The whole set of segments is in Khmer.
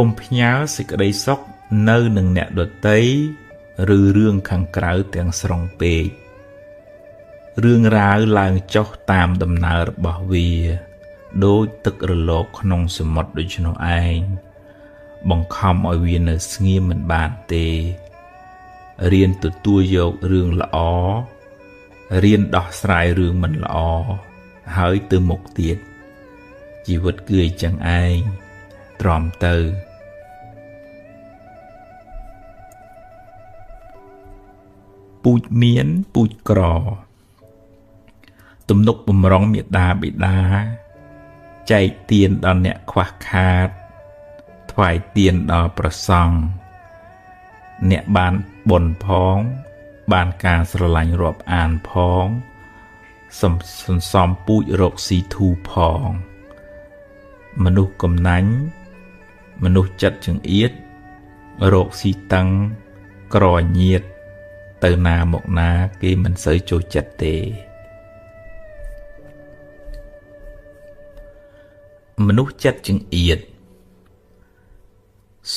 កុំផ្ញើសេចក្តីសុខនៅនឹងអ្នកដទៃឬរឿងខាងក្រៅទាំងស្រុងពេករឿងរ៉ាវឡើងចុះតាមដំណើររបស់វាដូចទឹករលកក្នុងសមុទ្រដូច្នោះឯងបង្ខំឲ្យវានៅស្ងៀមមិនបានទេរៀនទទួលយករឿងល្អរៀនដោះស្រាយរឿងមិនល្អហើយទៅមុខទៀតជីវិតគឺអញ្ចឹងឯងទ្រាំទៅពូជមានពូជក្រទំនុកបំរុងមេដាបិតាចែកទានដល់អ្នកខ្វះខាតថ្វាយទានដល់ព្រះសង្ឃអ្នកបានបុណ្យផងបានការស្រឡាញ់រាប់អានផងសន្សំពូជរកស៊ីធូផងមនុស្សកំណាញ់មនុស្សចិត្តចង្អៀតរកស៊ីតឹងក្រញៀតទៅណាមកណាគេមិនសូវចូលចិត្តទេមនុស្សចិត្តចង្អៀត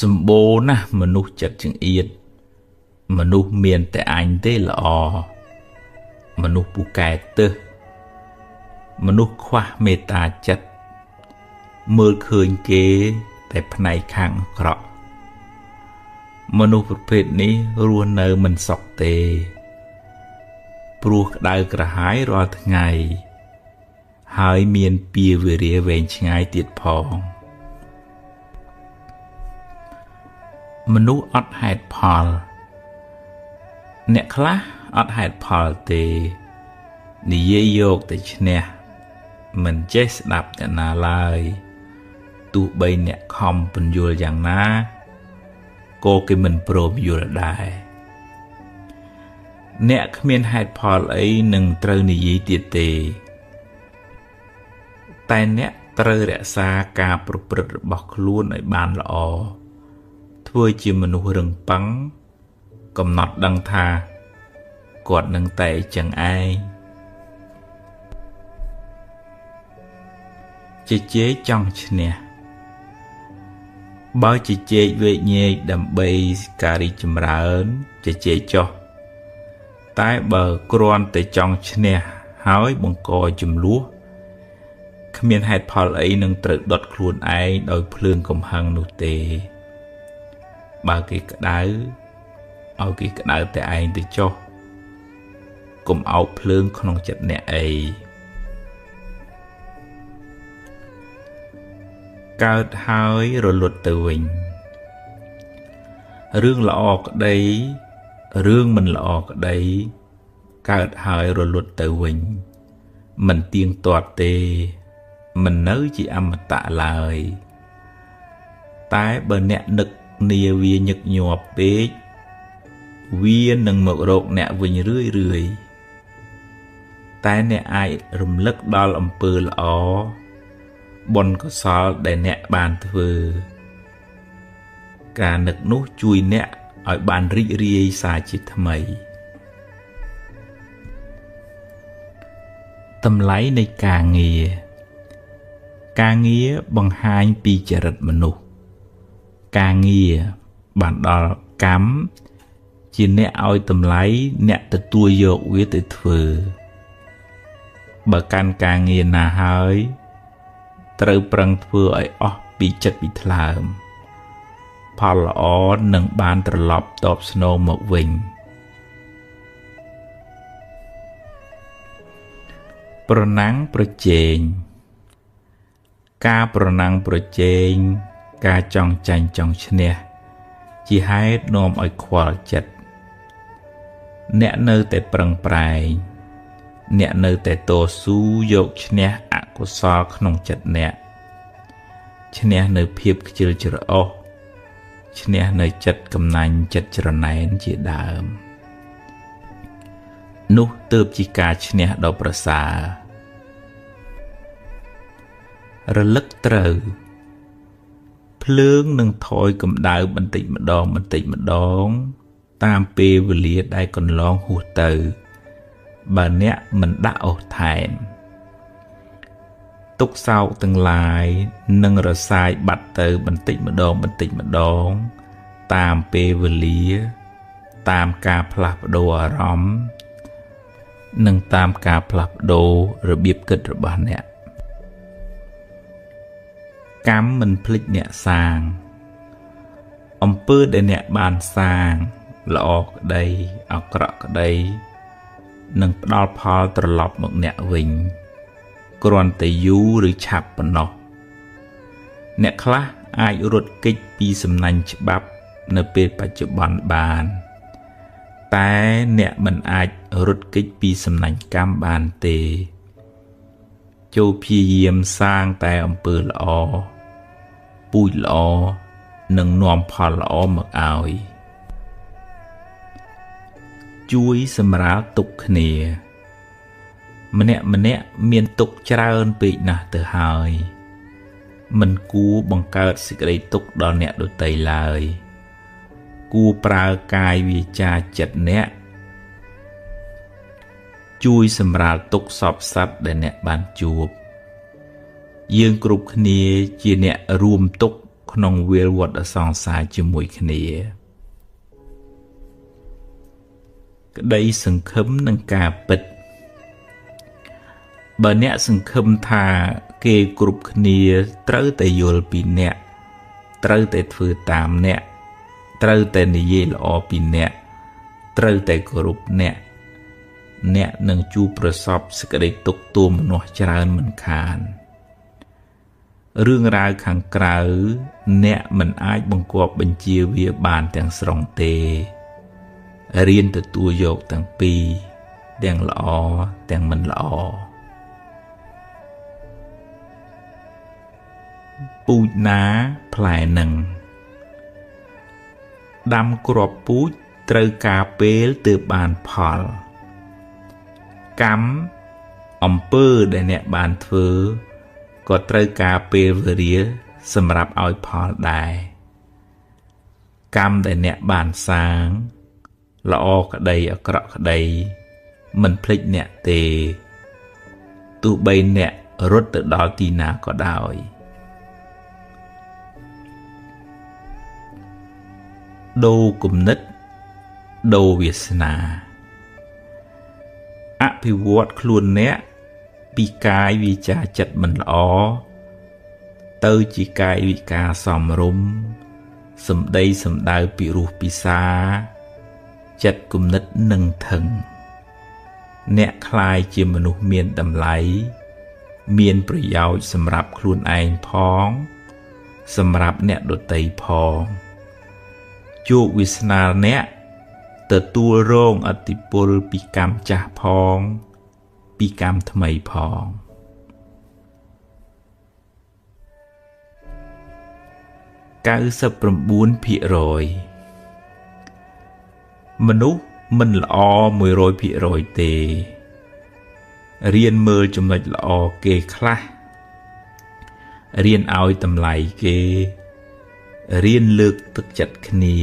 សម្បូរណាស់មនុស្សចិត្តចង្អៀតមនុស្សមានតែអញទេល្អមនុស្សពូកែទឹះមនុស្សខ្វះមេត្តាចិត្តមើលឃើញគេតែផ្នែកខាងអាក្រក់មនុស្សប្រភេទនេះរស់នៅមិនសុខទេព្រោះក្តៅក្រហាយរាល់ថ្ងៃហើយមានពៀវេរាវែងឆ្ងាយទៀតផងមនុស្សអត់ហេតុផលអ្នកខ្លះអត់ហេតុផលទេនិយាយយកតែឈ្នះមិនចេះស្ដាប់អ្នកណាឡើយទោះបីអ្នកខំពន្យល់យ៉ាងណាក៏គេមិនព្រមយល់ដែរអ្នកគ្មានហេតុផលអីនឹងត្រូវនិយាយទៀតទេតែអ្នកត្រូវរក្សាការប្រព្រឹត្តរបស់ខ្លួនឲ្យបានល្អធ្វើជាមនុស្សរឹងប៉ឹងកំណត់ដឹងថាគាត់នឹងតែចឹងឯងជជែកចង់ឈ្នះបើជជែកវែកញែកដើម្បីការរីកចម្រើនជជែកចុះតែបើគ្រាន់តែចង់ឈ្នះហើយបង្កចំនួនគ្មានហេតុផលអីនឹងត្រូវដុតខ្លួនឯងដោយភ្លើងកំហឹងនោះទេបើគេក្តៅឲ្យគេក្តៅតែឯងទៅចុះកុំអោបភ្លើងក្នុងចិត្តអ្នកអីកើតហើយរលត់ទៅវិញរឿងល្អក្តីរឿងមិនល្អក្តីកើតហើយរលត់ទៅវិញមិនទៀងទាត់ទេមិននៅជាអមតៈឡើយតែបើអ្នកនឹកនាវាញឹកញាប់ពេកវានឹងមករកអ្នកវិញរឿយរឿយតែអ្នកអាចរំលឹកដល់អំពើល្អបុណ្យកុសលដែលអ្នកបានធ្វើការនឹកនោះជួយអ្នកឲ្យបានរីករាយសាជាថ្មីតម្លៃនៃការងារការងារបង្ហាញពីចរិតមនុស្សការងារបានដល់កម្មជាអ្នកឲ្យតម្លៃអ្នកទទួលយកវាទៅធ្វើបើកាន់ការងារណាហើយត្រូវប្រឹងធ្វើឲ្យអស់ពីចិត្តពីថ្លើមផលល្អនឹងបានត្រឡប់តបស្នងមកវិញប្រណាំងប្រជែងការប្រណាំងប្រជែងការចង់ចាញ់ចង់ឈ្នះជាហេតុនាំឲ្យខ្វល់ចិត្តអ្នកនៅតែប្រឹងប្រែងអ្នកនៅតែតស៊ូយកឈ្នះអកុសលក្នុងចិត្តអ្នកឈ្នះនៅភាពខ្ជិលច្រអូសឈ្នះនៅចិត្តកំណាញ់ចិត្តច្រណែនជាដើមនោះទើបជាការឈ្នះដ៏ប្រសើររលឹកត្រូវភ្លើងនឹងថយកម្ដៅបន្តិចម្ដងបន្តិចម្ដងតាមពេលវេលាដែលកន្លងហួសទៅបើអ្នកមិនដាក់អូសថែម ទុក្ខសោកទាំងឡាយនឹងរសាយបាត់ទៅបន្តិចម្ដងបន្តិចម្ដងតាមពេលវេលាតាមការផ្លាស់ប្ដូរអារម្មណ៍និងតាមការផ្លាស់ប្ដូររបៀបគិតរបស់អ្នកកម្មមិនភ្លេចអ្នកសាងអំពើដែលអ្នកបានសាងល្អក្តីអាក្រក់ក្តីនឹងផ្ដល់ផលត្រឡប់មកអ្នកវិញគ្រាន់តែយូរឬឆាប់ប៉ុណ្ណោះអ្នកខ្លះអាចរត់គេចពីសំណាញ់ច្បាប់នៅពេលបច្ចុប្បន្នបានតែអ្នកមិនអាចរត់គេចពីសំណាញ់កម្មបានទេចូលព្យាយាមសាងតែអំពើល្អពូជល្អនឹងនាំផលល្អមកឲ្យជួយសម្រាលទុក្ខគ្នាម្នាក់ម្នាក់មានទុក្ខច្រើនពេកណាស់ទៅហើយមិនគួរបង្កើតសេចក្តីទុក្ខដល់អ្នកដទៃឡើយគួរប្រើកាយវាចាចិត្តអ្នកជួយសម្រាលទុក្ខសពសត្វដែលអ្នកបានជួបយើងគ្រប់គ្នាជាអ្នករួមទុក្ខក្នុងវាលវដ្តសង្សារជាមួយគ្នាក្តីសង្ឃឹមនឹងការពិតបើអ្នកសង្ឃឹមថាគេគ្រប់គ្នាត្រូវតែយល់ពីអ្នកត្រូវតែធ្វើតាមអ្នកត្រូវតែនិយាយល្អពីអ្នកត្រូវតែគោរពអ្នកអ្នកនឹងជួបប្រសពសេចក្តីទុក្ខទោមនស្សច្រើនមិនខានរឿងរ៉ាវខាងក្រៅអ្នកមិនអាចបង្គាប់បញ្ជាវាបានទាំងស្រុងទេរៀនទទួលយកទាំងពីរទាំងល្អទាំងមិនល្អពូជណាផ្លែនឹងដាំគ្រាប់ពូជត្រូវការពេលទើបបានផលកម្មអំពើដែលអ្នកបានធ្វើក៏ត្រូវការពេលវេលាសម្រាប់ឲ្យផលដែរកម្មដែលអ្នកបានសាងល្អក្តីអាក្រក់ក្តីមិនភ្លេចអ្នកទេទោះបីអ្នករត់ទៅដល់ទីណាក៏ដោយដូរគំនិតដូរវាសនាអភិវឌ្ឍខ្លួនអ្នកពីកាយវាចាចិត្តមិនល្អទៅជាកាយវិការសមរម្យសម្ដីសម្ដៅពិរោះពិសាចិត្តគំនិតនឹងថឹងអ្នកក្លាយជាមនុស្សមានតម្លៃមានប្រយោជន៍សម្រាប់ខ្លួនឯងផងសម្រាប់អ្នកដទៃផងជោគវាសនាអ្នកទទួលរងឥទ្ធិពលពីកម្មចាស់ផងពីកម្មថ្មីផង 99% មនុស្សមិនល្អ 100% ទេរៀនមើលចំណុចល្អគេខ្លះរៀនឲ្យតម្លៃគេរៀនលើកទឹកចិត្តគ្នា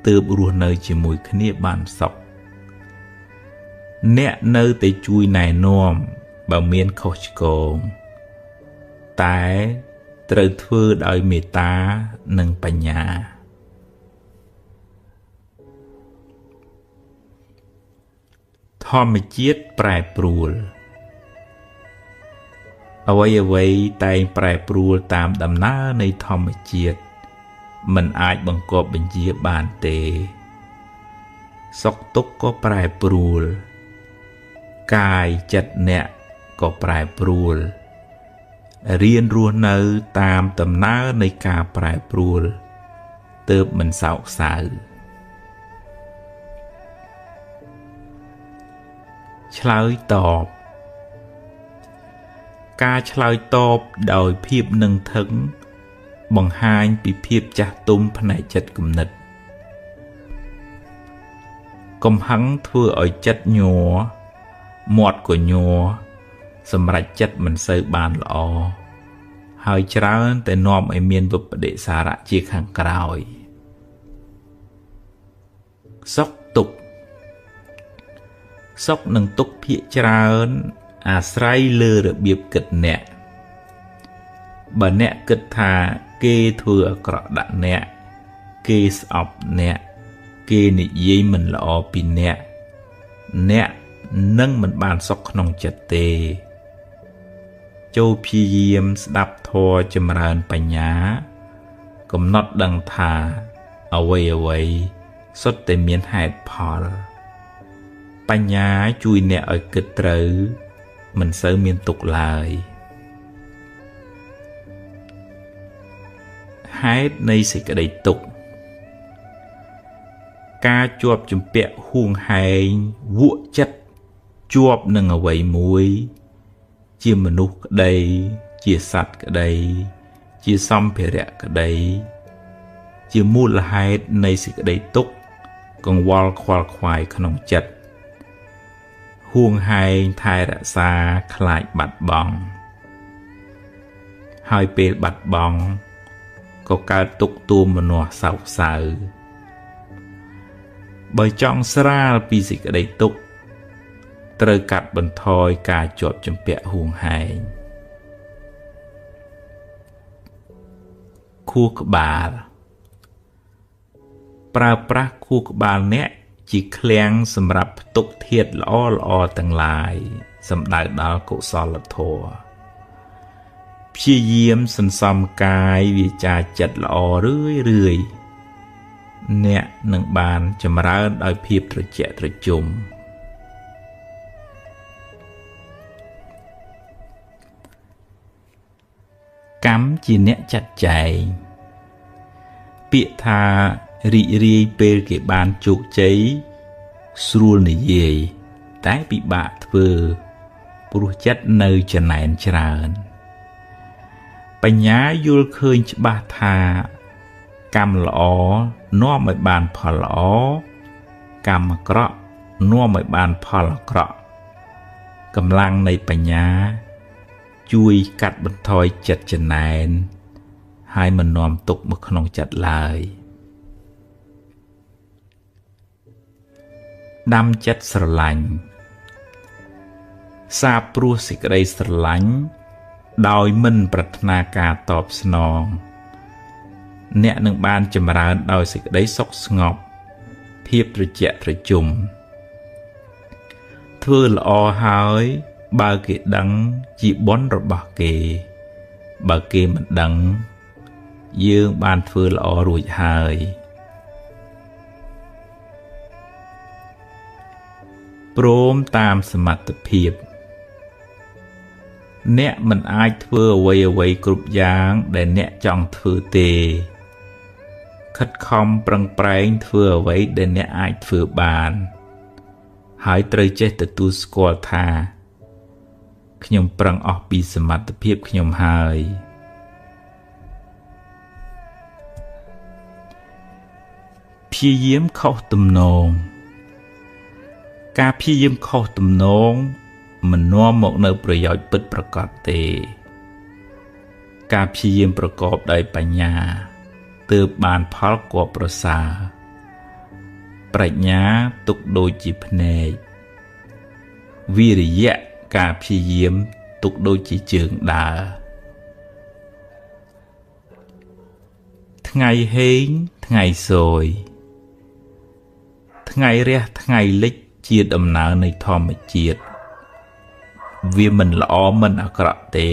ទើបរស់នៅជាមួយគ្នាបានសុខអ្នកនៅតែជួយណែនាំបើមានខុសឆ្គងតែត្រូវធ្វើដោយមេត្តានិងបញ្ញាធម្មជាតិប្រែប្រួលអ្វីៗតែងប្រែប្រួលតាមដំណើរនៃធម្មជាតិមិនអាចបង្គាប់បញ្ជាបានទេសុខទុក្ខក៏ប្រែប្រួលកាយចិត្តអ្នកក៏ប្រែប្រួលរៀនរស់នៅតាមដំណើរនៃការប្រែប្រួលទើបមិនសោកសៅឆ្លើយតបការឆ្លើយតបដោយភាពនឹងថឹងបង្ហាញពីភាពចាស់ទុំផ្នែកចិត្តគំនិតកំហឹងធ្វើឲ្យចិត្តញ័រមាត់ក៏ញ័រសម្រេចចិត្តមិនសូវបានល្អហើយច្រើនតែនាំឲ្យមានវិបដិសារៈជាខាងក្រោយសុខទុក្ខសុខនិងទុក្ខភាគច្រើនអាស្រ័យលើរបៀបគិតអ្នក បើអ្នកគិតថាគេធ្វើអាក្រក់ដាក់អ្នកគេស្អប់អ្នកគេនិយាយមិនល្អពីអ្នកអ្នកនឹងមិនបានសុខក្នុងចិត្តទេចូលព្យាយាមស្ដាប់ធម៌ចម្រើនបញ្ញាកំណត់ដឹងថាអ្វីអ្វីសុទ្ធតែមានហេតុផលបញ្ញាជួយអ្នកឲ្យគិតត្រូវមិនសូវមានទុក្ខឡើយហេតុនៃសេចក្តីទុក្ខការជាប់ជំពាក់ហួងហែងវក់ចិត្តជាប់នឹងអ្វីមួយជាមនុស្សក្តីជាសត្វក្តីជាសម្ភារៈក្តីជាមូលហេតុនៃសេចក្តីទុក្ខកង្វល់ខ្វល់ខ្វាយក្នុងចិត្តហួងហែងថែរក្សាខ្លាចបាត់បង់ហើយពេលបាត់បង់ក៏កើតទុក្ខទោមនស្សសោកសៅបើចង់ស្រាលពីសេចក្តីទុក្ខត្រូវកាត់បន្ថយការជាប់ជំពាក់ហួងហែងខួរក្បាលប្រើប្រាស់ខួរក្បាលអ្នកជាឃ្លាំងសម្រាប់ផ្ទុកធាតុល្អល្អទាំងឡាយសំដៅដល់កុសលធម៌ព្យាយាមសន្សំកាយវាចាចិត្តល្អរឿយរឿយអ្នកនឹងបានចម្រើនដោយភាពត្រជាក់ត្រជុំកម្មជាអ្នកចាត់ចែងពាក្យថារីករាយពេលគេបានជោគជ័យស្រួលនិយាយតែពិបាកធ្វើព្រោះចិត្តនៅចំណែនច្រើនបញ្ញាយល់ឃើញច្បាស់ថាកម្មល្អនាំឲ្យបានផលល្អកម្មអាក្រក់នាំឲ្យបានផលអាក្រក់កម្លាំងនៃបញ្ញាជួយកាត់បន្ថយចិត្តចំណែនហើយមិននាំទុក្ខមកក្នុងចិត្តឡើយដាំចិត្តស្រឡាញ់សាបព្រោះសេចក្តីស្រឡាញ់ដោយមិនប្រាថ្នាការតបស្នងអ្នកនឹងបានចម្រើនដោយសេចក្តីសុខស្ងប់ភាពត្រជាក់ត្រជុំធ្វើល្អហើយបើគេដឹងជាបុណ្យរបស់គេបើគេមិនដឹងយើងបានធ្វើល្អរួចហើយព្រមតាមសមត្ថភាពអ្នកមិនអាចធ្វើអ្វីអ្វីគ្រប់យ៉ាងដែលអ្នកចង់ធ្វើទេខិតខំប្រឹងប្រែងធ្វើអ្វីដែលអ្នកអាចធ្វើបានហើយត្រូវចេះទទួលស្គាល់ថាខ្ញុំប្រឹងអស់ពីសមត្ថភាពខ្ញុំហើយព្យាយាមខុសទំនងការព្យាយាមខុសទំនងមិននាំមកនៅប្រយោជន៍ពិតប្រាកដទេការព្យាយាមប្រកបដោយបញ្ញាទើបបានផលគួរប្រសើរប្រាជ្ញាទុកដូចជាភ្នែកវិរិយៈការព្យាយាមទុកដូចជាជើងដើរថ្ងៃហេងថ្ងៃសយថ្ងៃរះថ្ងៃលិចជាដំណើរនៃធម្មជាតិវាមិនល្អមិនអាក្រក់ទេ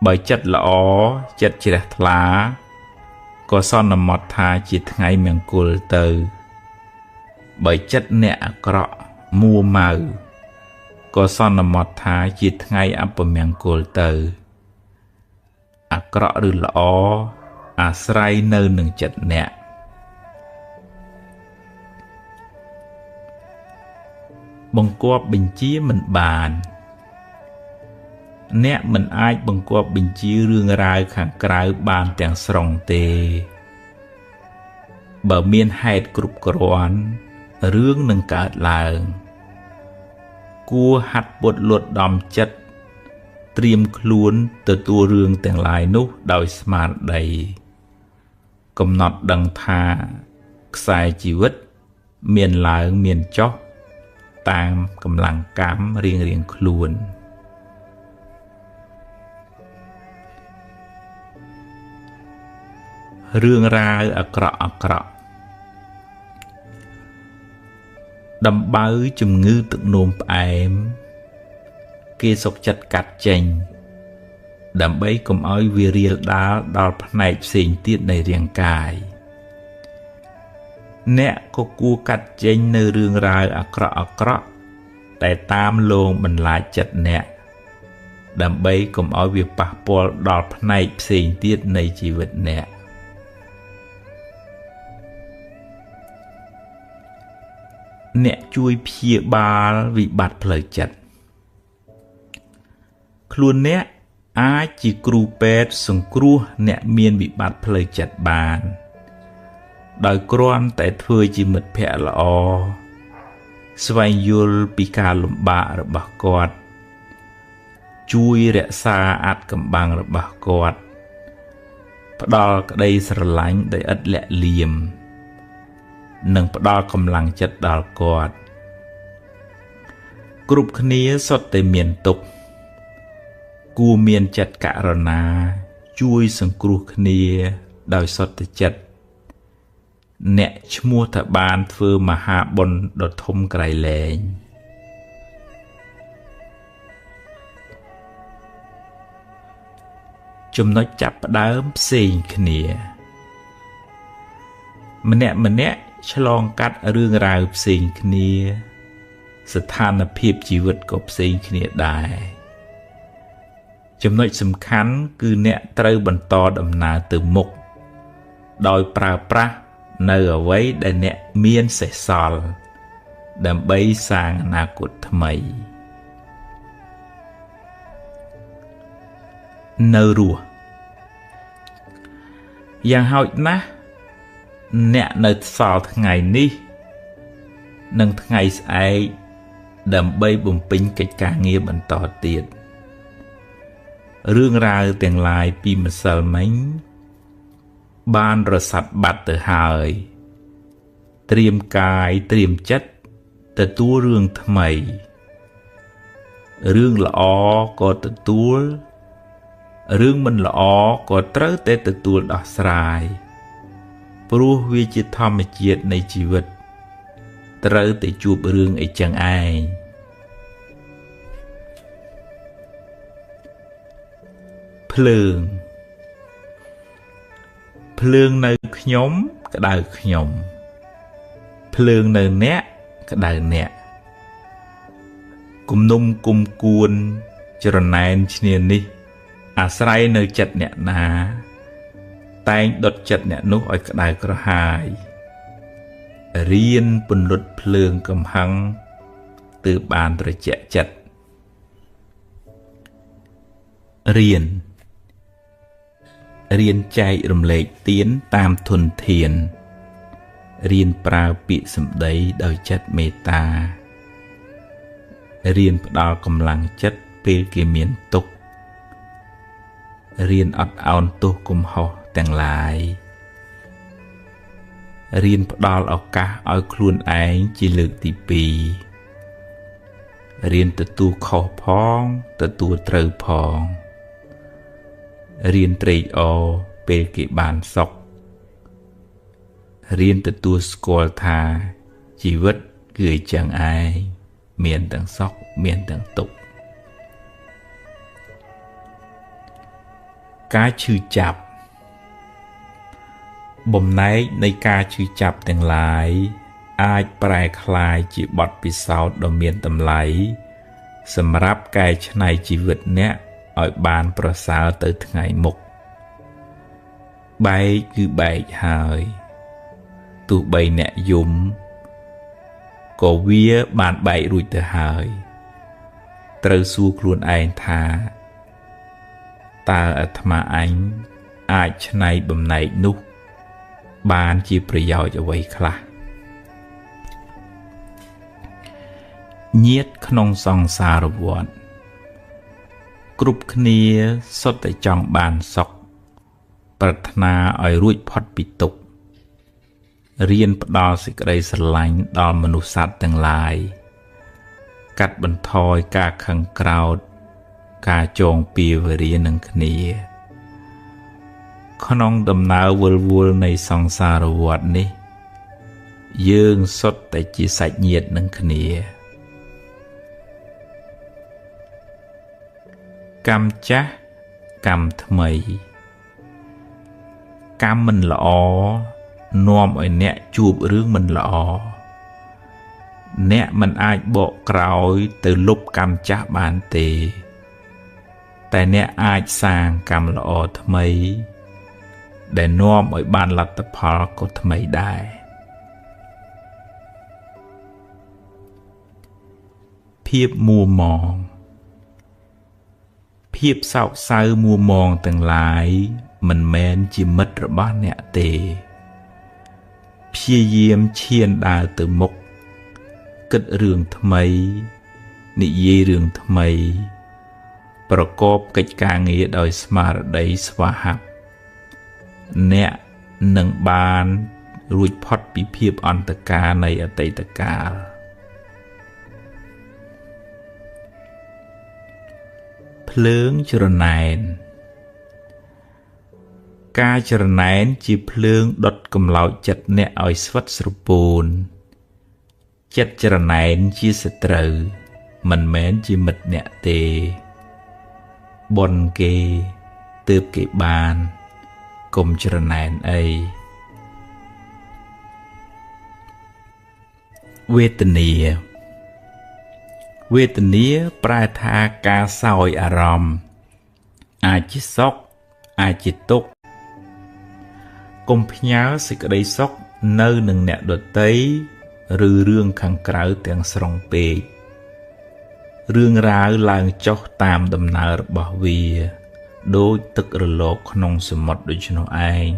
បើចិត្តល្អចិត្តជ្រះថ្លាក៏សន្មតថាជាថ្ងៃមង្គលទៅបើចិត្តអ្នកអាក្រក់មួម៉ៅក៏សន្មតថាជាថ្ងៃអពមង្គលទៅអាក្រក់ឬល្អអាស្រ័យនៅនឹងចិត្តអ្នកបង្គាប់បញ្ជាមិនបានអ្នកមិនអាចបង្គាប់បញ្ជារឿងរ៉ាវខាងក្រៅបានទាំងស្រុងទេបើមានហេតុគ្រប់គ្រាន់រឿងនឹងកើតឡើងគួរហាត់ពត់លត់ដំចិត្តត្រៀមខ្លួនទទួលរឿងទាំងឡាយនោះដោយស្មារតីកំណត់ដឹងថាខ្សែជីវិតមានឡើងមានចុះតាមកម្លាំងកម្មរៀងៗខ្លួន រឿងរ៉ាវអាក្រក់អាក្រក់ដំបៅជំងឺទឹកនោមផ្អែមគេសុកចិត្តកាត់ចេញដើម្បីកុំឲ្យវារាលដាលដល់ផ្នែកផ្សេងទៀតនៃរាងកាយអ្នកក៏គួរកាត់ចេញនៅរឿងរ៉ាវអាក្រក់អាក្រក់តែតាមលងបន្លាចចិត្តអ្នកដើម្បីកុំឲ្យវាប៉ះពាល់ដល់ផ្នែកផ្សេងទៀតនៃជីវិតអ្នកអ្នកជួយព្យាបាលវិបត្តិផ្លូវចិត្តខ្លួនអ្នកអាចជាគ្រូពេទ្យសង្គ្រោះអ្នកមានវិបត្តិផ្លូវចិត្តបានដោយគ្រាន់តែធ្វើជាមិត្តភក្តិល្អស្វែងយល់ពីការលំបាករបស់គាត់ជួយរក្សាអាថ៌កំបាំងរបស់គាត់ផ្ដល់ក្តីស្រឡាញ់ដោយឥតលាក់លៀមនិងផ្ដល់កម្លាំងចិត្តដល់គាត់គ្រប់គ្នាសុទ្ធតែមានទុក្ខគួរមានចិត្តករុណាជួយសង្គ្រោះគ្នាដោយសុទ្ធចិត្តអ្នកឈ្មោះថាបានធ្វើមហាបុណ្យដ៏ធំក្រៃលែងចំណុចចាប់ផ្ដើមផ្សេងគ្នាម្នាក់ម្នាក់ឆ្លងកាត់រឿងរ៉ាវផ្សេងគ្នាស្ថានភាពជីវិតក៏ផ្សេងគ្នាដែរចំណុចសំខាន់គឺអ្នកត្រូវបន្តដំណើរទៅមុខដោយប្រើប្រាស់នៅអ្វីដែលអ្នកមានសេសសល់ដើម្បីសាងអនាគតថ្មីនៅរស់យ៉ាងហោចណាស់អ្នកនៅសល់ថ្ងៃនេះនិងថ្ងៃស្អែកដើម្បីបំពេញកិច្ចការងារបន្តទៀតរឿងរ៉ាវទាំងឡាយពីម្សិលមិញបានរសាត់បាត់ទៅហើយត្រៀមកាយត្រៀមចិត្តទទួលរឿងថ្មីរឿងល្អក៏ទទួលរឿងមិនល្អក៏ត្រូវតែទទួលដោះស្រាយព្រោះវាជាធម្មជាតិនៃជីវិតត្រូវតែជួបរឿងអីចឹងឯងភ្លើងភ្លើងនៅខ្ញុំក្តៅខ្ញុំភ្លើងនៅអ្នកក្តៅអ្នកគំនុំគុំគួនច្រណែនឈ្នានេះអាស្រ័យនៅចិត្តអ្នកណាតែងដុតចិត្តអ្នកនោះឲ្យក្តៅក្រហាយរៀនពន្លត់ភ្លើងកំហឹងទើបបានត្រជាក់ចិត្តរៀនរៀនចែករំលែកទានតាមធនធានរៀនប្រើពាក្យសម្ដីដោយចិត្តមេត្តារៀនផ្ដល់កម្លាំងចិត្តពេលគេមានទុក្ខរៀនអត់ឱនទោសកំហុសទាំងឡាយរៀនផ្ដល់ឱកាសឲ្យខ្លួនឯងជាលើកទី2រៀនទទួលខុសផងទទួលត្រូវផងរៀនត្រេកអរពេលគេបានសុខរៀនទទួលស្គាល់ថាជីវិតគឺអញ្ចឹងឯងមានទាំងសុខមានទាំងទុក្ខការឈឺចាប់បំណែកនៃការឈឺចាប់ទាំងឡាយអាចប្រែក្លាយជាបទពិសោធន៍ដ៏មានតម្លៃសម្រាប់កែច្នៃជីវិតអ្នកឲ្យបានប្រសើរទៅថ្ងៃមុខបែកគឺបែកហើយទោះបីអ្នកយំក៏វាបានបែករួចទៅហើយត្រូវសួរខ្លួនឯងថាតើអាត្មាអញអាចច្នៃបំណែកនោះបានជាប្រយោជន៍អ្វីខ្លះញាតិក្នុងសង្សារវដ្តគ្រប់គ្នាសុទ្ធតែចង់បានសុខប្រាថ្នាឲ្យរួចផុតពីទុក្ខរៀនផ្ដល់សេចក្តីស្រឡាញ់ដល់មនុស្សសត្វទាំងឡាយកាត់បន្ថយការខឹងក្រោធការចងពៀវរានឹងគ្នា ក្នុងដំណើរវិលវល់នៃសង្សារវដ្តនេះយើងសុទ្ធតែជាសាច់ញាតិនឹងគ្នាកម្មចាស់កម្មថ្មីកម្មមិនល្អនាំឲ្យអ្នកជួបរឿងមិនល្អអ្នកមិនអាចបកក្រោយទៅលុបកម្មចាស់បានទេតែអ្នកអាចសាងកម្មល្អថ្មីដែលនាំឲ្យបានលទ្ធផលក៏ថ្មីដែរភាពមួម៉ងភាពសោកសៅមួម៉ងទាំងឡាយមិនមែនជាមិត្តរបស់អ្នកទេព្យាយាមឈានដើរទៅមុខគិតរឿងថ្មីនិយាយរឿងថ្មីប្រកបកិច្ចការងារដោយស្មារតីស្វាហាប់អ្នកនឹងបានរួចផុតពីភាពអន្តកាលនៃអតីតកាលភ្លើងច្រណែនការច្រណែនជាភ្លើងដុតកម្លោចចិត្តអ្នកឲ្យស្វិតស្រពោនចិត្តច្រណែនជាសត្រូវមិនមែនជាមិត្តអ្នកទេបុណ្យគេទើបគេបានកុំច្រណែនអីវេទនាវេទនាប្រែថាការសោយអារម្មណ៍អាចជាសុខអាចជាទុក្ខកុំផ្ញើសេចក្តីសុខនៅនឹងអ្នកដទៃឬរឿងខាងក្រៅទាំងស្រុងពេករឿងរ៉ាវឡើងចុះតាមដំណើររបស់វាដូចទឹករលកក្នុងសមុទ្រដូច្នោះឯង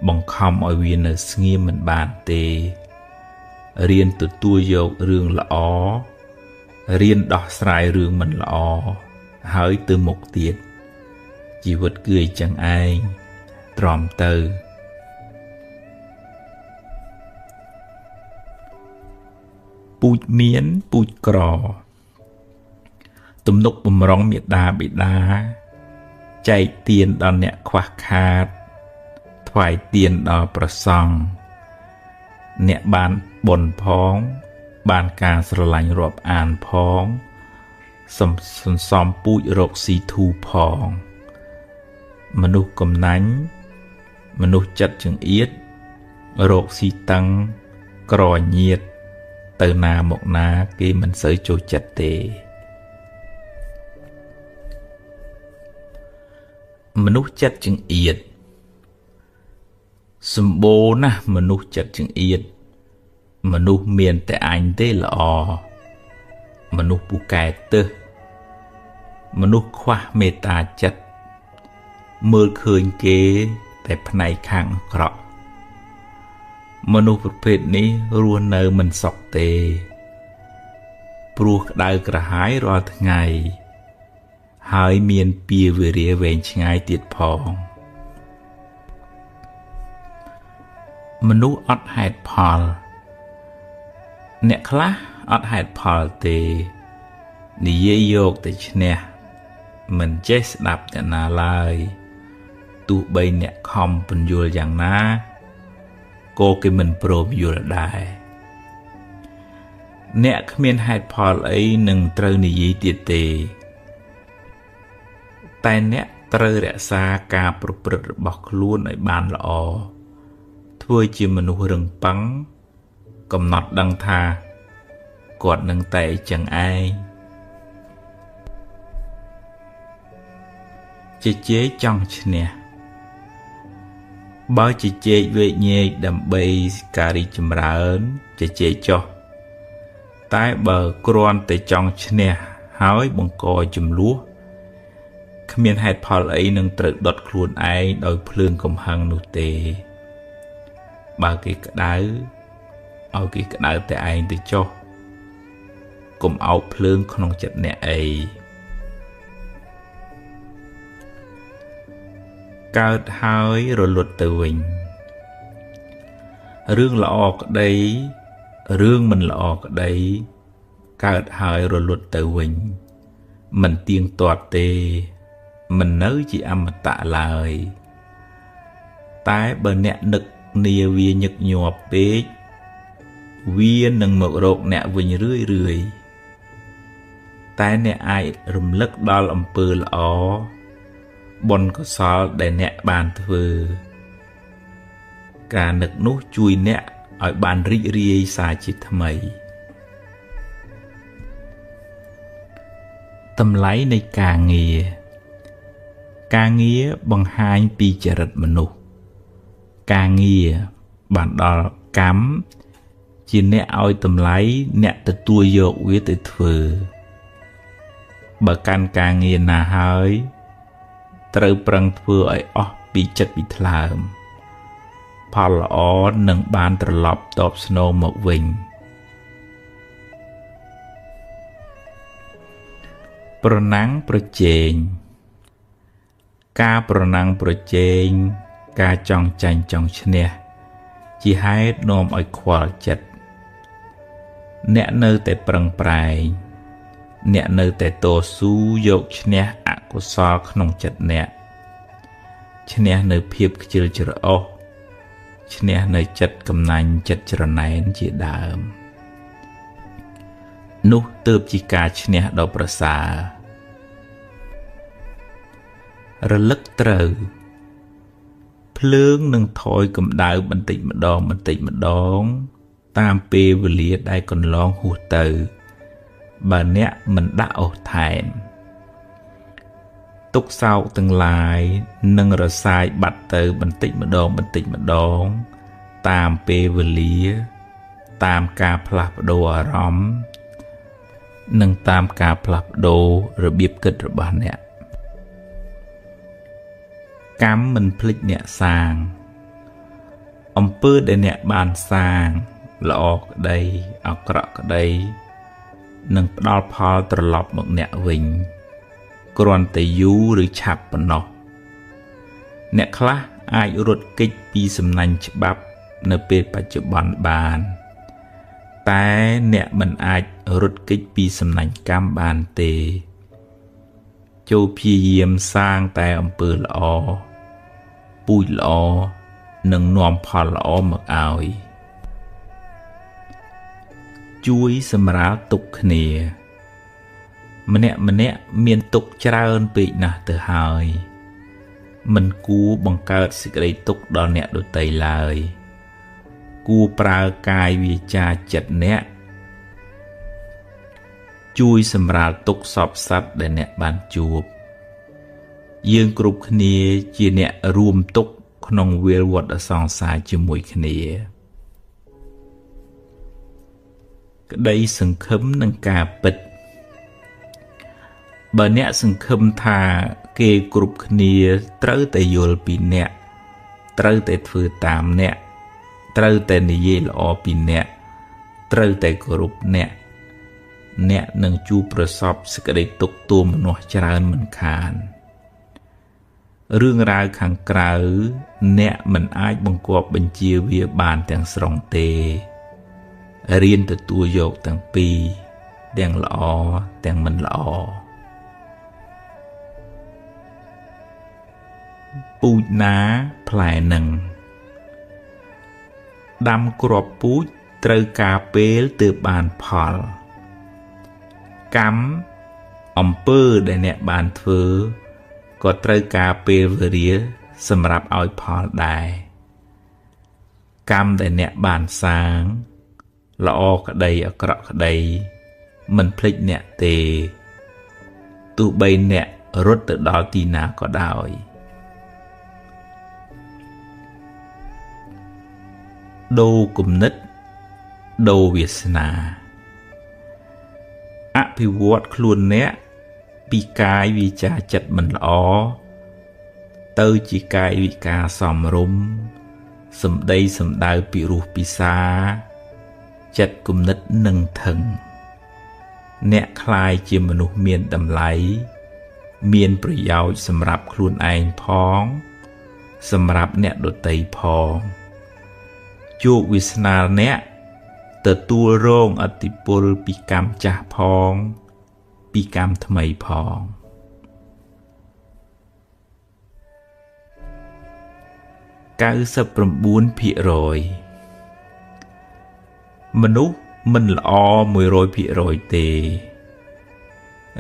បង្ខំឲ្យវានៅស្ងៀមមិនបានទេរៀនទទួលយករឿងល្អរៀនដោះស្រាយរឿងមិនល្អហើយទៅមុខទៀតជីវិតគឺអញ្ចឹងឯងទ្រាំទៅពូជមានពូជក្រទំនុកបំរុងមេដាបិតាចែកទានដល់អ្នកខ្វះខាតថ្វាយទានដល់ព្រះសង្ឃអ្នកបានបុណ្យផងបានការស្រឡាញ់រាប់អានផងសន្សំពូជរកស៊ីធូផងមនុស្សកំណាញ់មនុស្សចិត្តចង្អៀតរកស៊ីតឹងក្រញៀតទៅណាមកណាគេមិនសូវចូលចិត្តទេមនុស្សចិត្តចង្អៀតសម្បូរណាស់មនុស្សចិត្តចង្អៀតមនុស្សមានតែអញទេល្អមនុស្សពូកែទឹះមនុស្សខ្វះមេត្តាចិត្តមើលឃើញគេតែផ្នែកខាងអាក្រក់មនុស្សប្រភេទនេះរស់នៅមិនសុខទេព្រោះក្តៅក្រហាយរាល់ថ្ងៃហើយមានពៀវេរាវែងឆ្ងាយទៀតផងមនុស្សអត់ហេតុផលអ្នកខ្លះអត់ហេតុផលទេនិយាយយកតែឈ្នះមិនចេះស្ដាប់អ្នកណាឡើយទោះបីអ្នកខំពន្យល់យ៉ាងណាក៏គេមិនព្រមយល់ដែរអ្នកគ្មានហេតុផលអីនឹងត្រូវនិយាយទៀតទេតែអ្នកត្រូវរក្សាការប្រព្រឹត្តរបស់ខ្លួនឲ្យបានល្អធ្វើជាមនុស្សរឹងប៉ឹងកំណត់ដឹងថាគាត់នឹងតែអញ្ចឹងឯងជជែកចង់ឈ្នះបើជជែកវែកញែកដើម្បីការរីកចម្រើនជជែកចុះតែបើគ្រាន់តែចង់ឈ្នះហើយបង្កចំនួនគ្មានហេតុផលអីនឹងត្រូវដុតខ្លួនឯងដោយភ្លើងកំហឹងនោះទេបើគេក្តៅឲ្យគេក្តៅតែឯងទៅចុះកុំអោបភ្លើងក្នុងចិត្តអ្នកអីកើតហើយរលត់ទៅវិញរឿងល្អក្តីរឿងមិនល្អក្តីកើតហើយរលត់ទៅវិញមិនទៀងទាត់ទេមិននៅជាអមតៈឡើយ។ តែបើអ្នកនឹកនាវាញឹកញាប់ពេកវានឹងមករកអ្នកវិញរឿយរឿយតែអ្នកអាចរំលឹកដល់អំពើល្អបុណ្យកុសលដែលអ្នកបានធ្វើការនឹកនោះជួយអ្នកឲ្យបានរីករាយសាជាថ្មីតម្លៃនៃការងារការងារបង្ហាញពីចរិតមនុស្សការងារបានដល់កម្មជាអ្នកឲ្យតម្លៃអ្នកទទួលយកវាទៅធ្វើបើកាន់ការងារណាហើយត្រូវប្រឹងធ្វើឲ្យអស់ពីចិត្តពីថ្លើមផលល្អនឹងបានត្រឡប់តបស្នងមកវិញប្រណាំងប្រជែងការប្រណាំងប្រជែងការចង់ចាញ់ចង់ឈ្នះជាហេតុនាំឲ្យខ្វល់ចិត្តអ្នកនៅតែប្រឹងប្រែងអ្នកនៅតែតស៊ូយកឈ្នះអកុសលក្នុងចិត្តអ្នកឈ្នះនៅភាពខ្ជិលច្រអូសឈ្នះនៅចិត្តកំណាញ់ចិត្តច្រណែនជាដើមនោះទើបជាការឈ្នះដ៏ប្រសើររលឹកត្រូវភ្លើងនឹងថយកម្ដៅបន្តិចម្ដងបន្តិចម្ដងតាមពេលវេលាដែលកន្លងហួសទៅបើអ្នកមិនដាក់អូសថែមទុក្ខសោកទាំងឡាយនឹងរសាយបាត់ទៅបន្តិចម្ដងបន្តិចម្ដងតាមពេលវេលាតាមការផ្លាស់ប្ដូរអារម្មណ៍និងតាមការផ្លាស់ប្ដូររបៀបគិតរបស់អ្នកកម្មមិនភ្លេចអ្នកសាងអំពើដែលអ្នកបានសាងល្អក្តីអាក្រក់ក្តីនឹងផ្ដល់ផលត្រឡប់មកអ្នកវិញគ្រាន់តែយូរឬឆាប់ប៉ុណ្ណោះអ្នកខ្លះអាចរត់គេចពីសំណាញ់ច្បាប់នៅពេលបច្ចុប្បន្នបានតែអ្នកមិនអាចរត់គេចពីសំណាញ់កម្មបានទេចូលព្យាយាមសាងតែអំពើល្អពូជល្អនឹងនាំផលល្អមកឲ្យជួយសម្រាលទុក្ខគ្នាម្នាក់ម្នាក់មានទុក្ខច្រើនពេកណាស់ទៅហើយមិនគួរបង្កើតសេចក្តីទុក្ខដល់អ្នកដទៃឡើយគួរប្រើកាយវាចាចិត្តអ្នកជួយសម្រាលទុក្ខសពសត្វដែលអ្នកបានជួបយើងគ្រប់គ្នាជាអ្នករួមទុក្ខក្នុងវាលវដ្តសង្សារជាមួយគ្នាក្តីសង្ឃឹមនឹងការពិតបើអ្នកសង្ឃឹមថាគេគ្រប់គ្នាត្រូវតែយល់ពីអ្នកត្រូវតែធ្វើតាមអ្នកត្រូវតែនិយាយល្អពីអ្នកត្រូវតែគោរពអ្នកអ្នកនឹងជួបប្រសពសេចក្តីទុក្ខទោមនស្សច្រើនមិនខានរឿងរ៉ាវខាងក្រៅអ្នកមិនអាចបង្គាប់បញ្ជាវាបានទាំងស្រុងទេរៀនទទួលយកទាំងពីរទាំងល្អទាំងមិនល្អពូជណាផ្លែនឹងដាំគ្រាប់ពូជត្រូវការពេលទើបបានផលកម្មអំពើដែលអ្នកបានធ្វើក៏ត្រូវការពេលវេលាសម្រាប់ឲ្យផលដែរកម្មដែលអ្នកបានសាងល្អក្តីអាក្រក់ក្តីមិនភ្លេចអ្នកទេទោះបីអ្នករត់ទៅដល់ទីណាក៏ដោយដូរគំនិតដូរវាសនាអភិវឌ្ឍខ្លួនអ្នកពីកាយវាចាចិត្តមិនល្អទៅជាកាយវិការសមរម្យសម្ដីសម្ដៅពិរោះពិសាចិត្តគំនិតនឹងថឹងអ្នកក្លាយជាមនុស្សមានតម្លៃមានប្រយោជន៍សម្រាប់ខ្លួនឯងផងសម្រាប់អ្នកដទៃផងជោគវាសនាអ្នកទទួលរងឥទ្ធិពលពីកម្មចាស់ផងពីកម្មថ្មីផង 99%មនុស្សមិនល្អ100%ទេ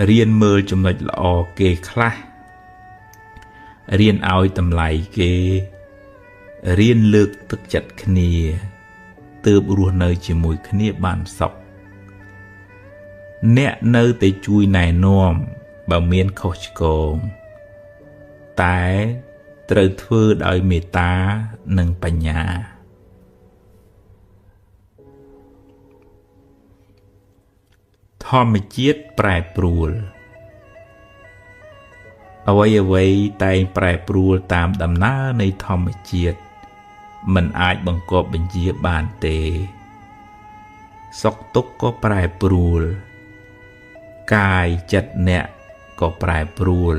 រៀនមើលចំណុចល្អគេខ្លះរៀនឲ្យតម្លៃគេរៀនលើកទឹកចិត្តគ្នាទើបរស់នៅជាមួយគ្នាបានសុខអ្នកនៅតែជួយណែនាំបើមានខុសឆ្គងតែត្រូវធ្វើដោយមេត្តានិងបញ្ញាធម្មជាតិប្រែប្រួលអ្វីៗតែងប្រែប្រួលតាមដំណើរនៃធម្មជាតិមិនអាចបង្គាប់បញ្ជាបានទេសុខទុក្ខក៏ប្រែប្រួលកាយចិត្តអ្នកក៏ប្រែប្រួល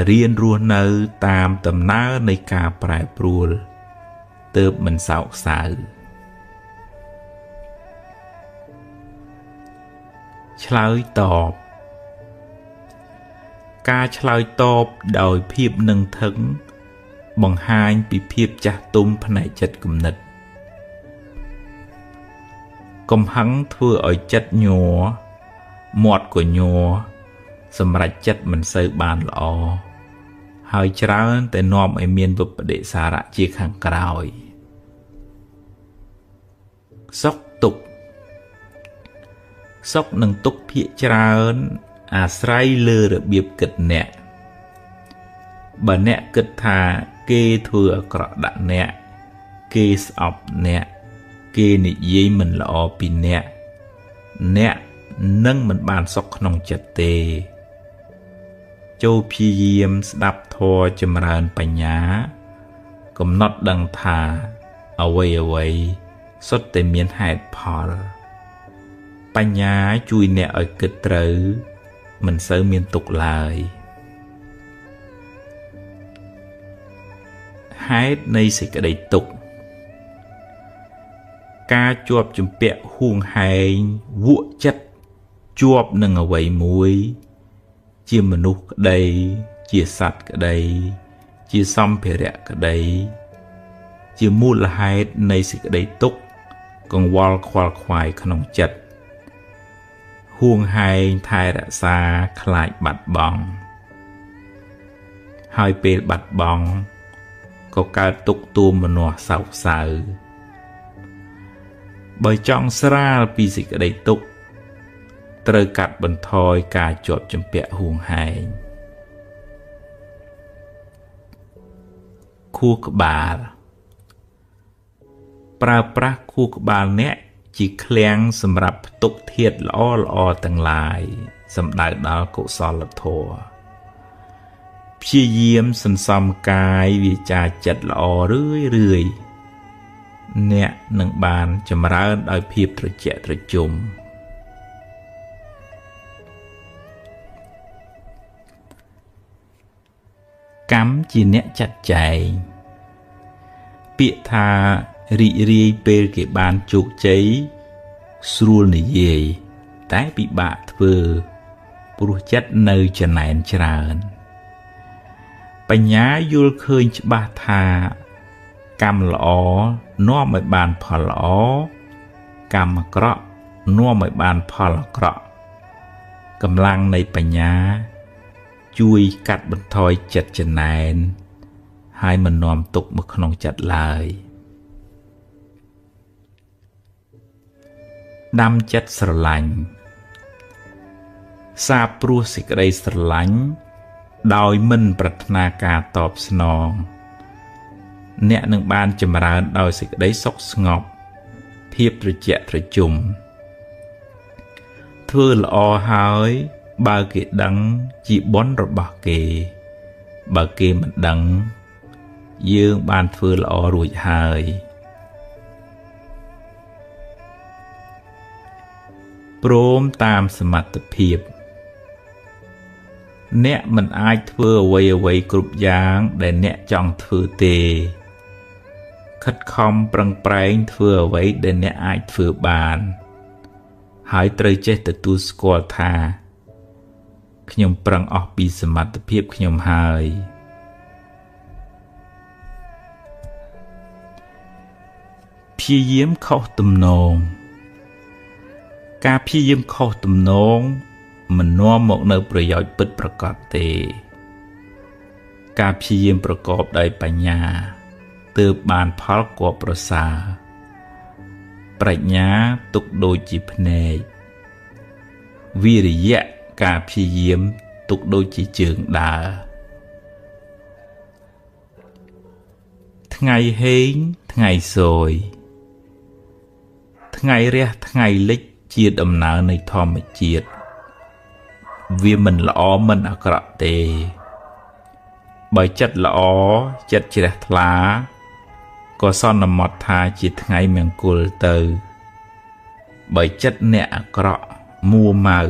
រៀនរស់នៅតាមដំណើរនៃការប្រែប្រួលទើបមិនសោកសៅឆ្លើយតបការឆ្លើយតបដោយភាពនឹងថឹងបង្ហាញពីភាពចាស់ទុំផ្នែកចិត្តគំនិតកំហឹងធ្វើឲ្យចិត្តញ័រមាត់ក៏ញ័រសម្រេចចិត្តមិនសូវបានល្អហើយច្រើនតែនាំឲ្យមានវិបដិសារៈជាខាងក្រោយសុខទុក្ខសុខនិងទុក្ខភាគច្រើនអាស្រ័យលើរបៀបគិតអ្នកបើអ្នកគិតថាគេធ្វើអាក្រក់ដាក់អ្នកគេស្អប់អ្នកគេនិយាយមិនល្អពីអ្នកអ្នកនឹងមិនបានសុខក្នុងចិត្តទេចូលព្យាយាមស្ដាប់ធម៌ចម្រើនបញ្ញាកំណត់ដឹងថាអ្វីៗសុទ្ធតែមានហេតុផលបញ្ញាជួយអ្នកឲ្យគិតត្រូវមិនសូវមានទុក្ខឡើយហេតុនៃសេចក្តីទុក្ខការជាប់ជំពាក់ហួងហែងវក់ចិត្តជាប់នឹងអ្វីមួយជាមនុស្សក្តីជាសត្វក្តីជាសម្ភារៈក្តីជាមូលហេតុនៃសេចក្តីទុក្ខកង្វល់ខ្វល់ខ្វាយក្នុងចិត្តហួងហែងថែរក្សាខ្លាចបាត់បង់ហើយពេលបាត់បង់ក៏កើតទុក្ខទោមនស្សសោកសៅបើចង់ស្រាលពីសេចក្តីទុក្ខត្រូវកាត់បន្ថយការជាប់ជំពាក់ហួងហែងខួរក្បាលប្រើប្រាស់ខួរក្បាលអ្នកជាឃ្លាំងសម្រាប់ផ្ទុកធាតុល្អៗទាំងឡាយសំដៅដល់កុសលធម៌ព្យាយាមសន្សំកាយវាចាចិត្តល្អរឿយៗអ្នកនឹងបានចម្រើនដោយភាពត្រជាក់ត្រជុំកម្មជាអ្នកចាត់ចែងពាក្យថារីករាយពេលគេបានជោគជ័យស្រួលនិយាយតែពិបាកធ្វើព្រោះចិត្តនៅចំណែនច្រើនបញ្ញាយល់ឃើញច្បាស់ថាកម្មល្អនាំឲ្យបានផលល្អកម្មអាក្រក់នាំឲ្យបានផលអាក្រក់កម្លាំងនៃបញ្ញាជួយកាត់បន្ថយចិត្តចំណែនហើយមិននាំទុក្ខមកក្នុងចិត្តឡើយដាំចិត្តស្រឡាញ់សាបព្រោះសេចក្តីស្រឡាញ់ដោយមិនប្រាថ្នាការតបស្នងអ្នកនឹងបានចម្រើនដោយសេចក្តីសុខស្ងប់ភាពត្រជាក់ត្រជុំធ្វើល្អហើយបើគេដឹងជាបុណ្យរបស់គេបើគេមិនដឹងយើងបានធ្វើល្អរួចហើយព្រមតាមសមត្ថភាពអ្នកមិនអាចធ្វើអ្វីៗគ្រប់យ៉ាងដែលអ្នកចង់ធ្វើទេខិតខំប្រឹងប្រែងធ្វើអ្វីដែលអ្នកអាចធ្វើបានហើយត្រូវចេះទទួលស្គាល់ថាខ្ញុំប្រឹងអស់ពីសមត្ថភាពខ្ញុំហើយ ព្យាយាមខុសទំនងការព្យាយាមខុសទំនងមិននាំមកនៅប្រយោជន៍ពិតប្រាកដទេការព្យាយាមប្រកបដោយបញ្ញាទើបបានផលគួរប្រសើរប្រាជ្ញាទុកដូចជាភ្នែកវិរិយៈការព្យាយាមទុកដូចជាជើងដើរថ្ងៃហេងថ្ងៃសយថ្ងៃរះថ្ងៃលិចជាដំណើរនៃធម្មជាតិវាមិនល្អមិនអាក្រក់ទេបើចិត្តល្អចិត្តជ្រះថ្លាក៏សន្មត់ថាជាថ្ងៃមង្គលទៅបើចិត្តអ្នកអាក្រក់មួម៉ៅ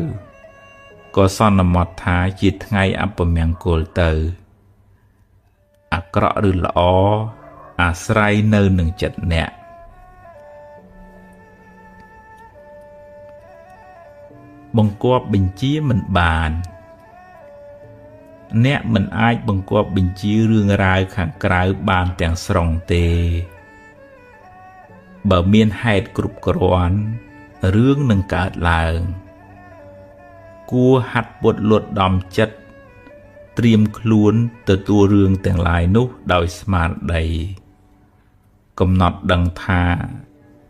ក៏សន្មត់ថាជាថ្ងៃអពមង្គលទៅអាក្រក់ឬល្អអាស្រ័យនៅនឹងចិត្តអ្នកបង្គាប់បញ្ជាមិនបានអ្នកមិនអាចបង្គាប់បញ្ជារឿងរ៉ាវខាងក្រៅបានទាំងស្រុងទេបើមានហេតុគ្រប់គ្រាន់រឿងនឹងកើតឡើងគួរហាត់ពត់លត់ដំចិត្តត្រៀមខ្លួនទទួលរឿងទាំងឡាយនោះដោយស្មារតីកំណត់ដឹងថា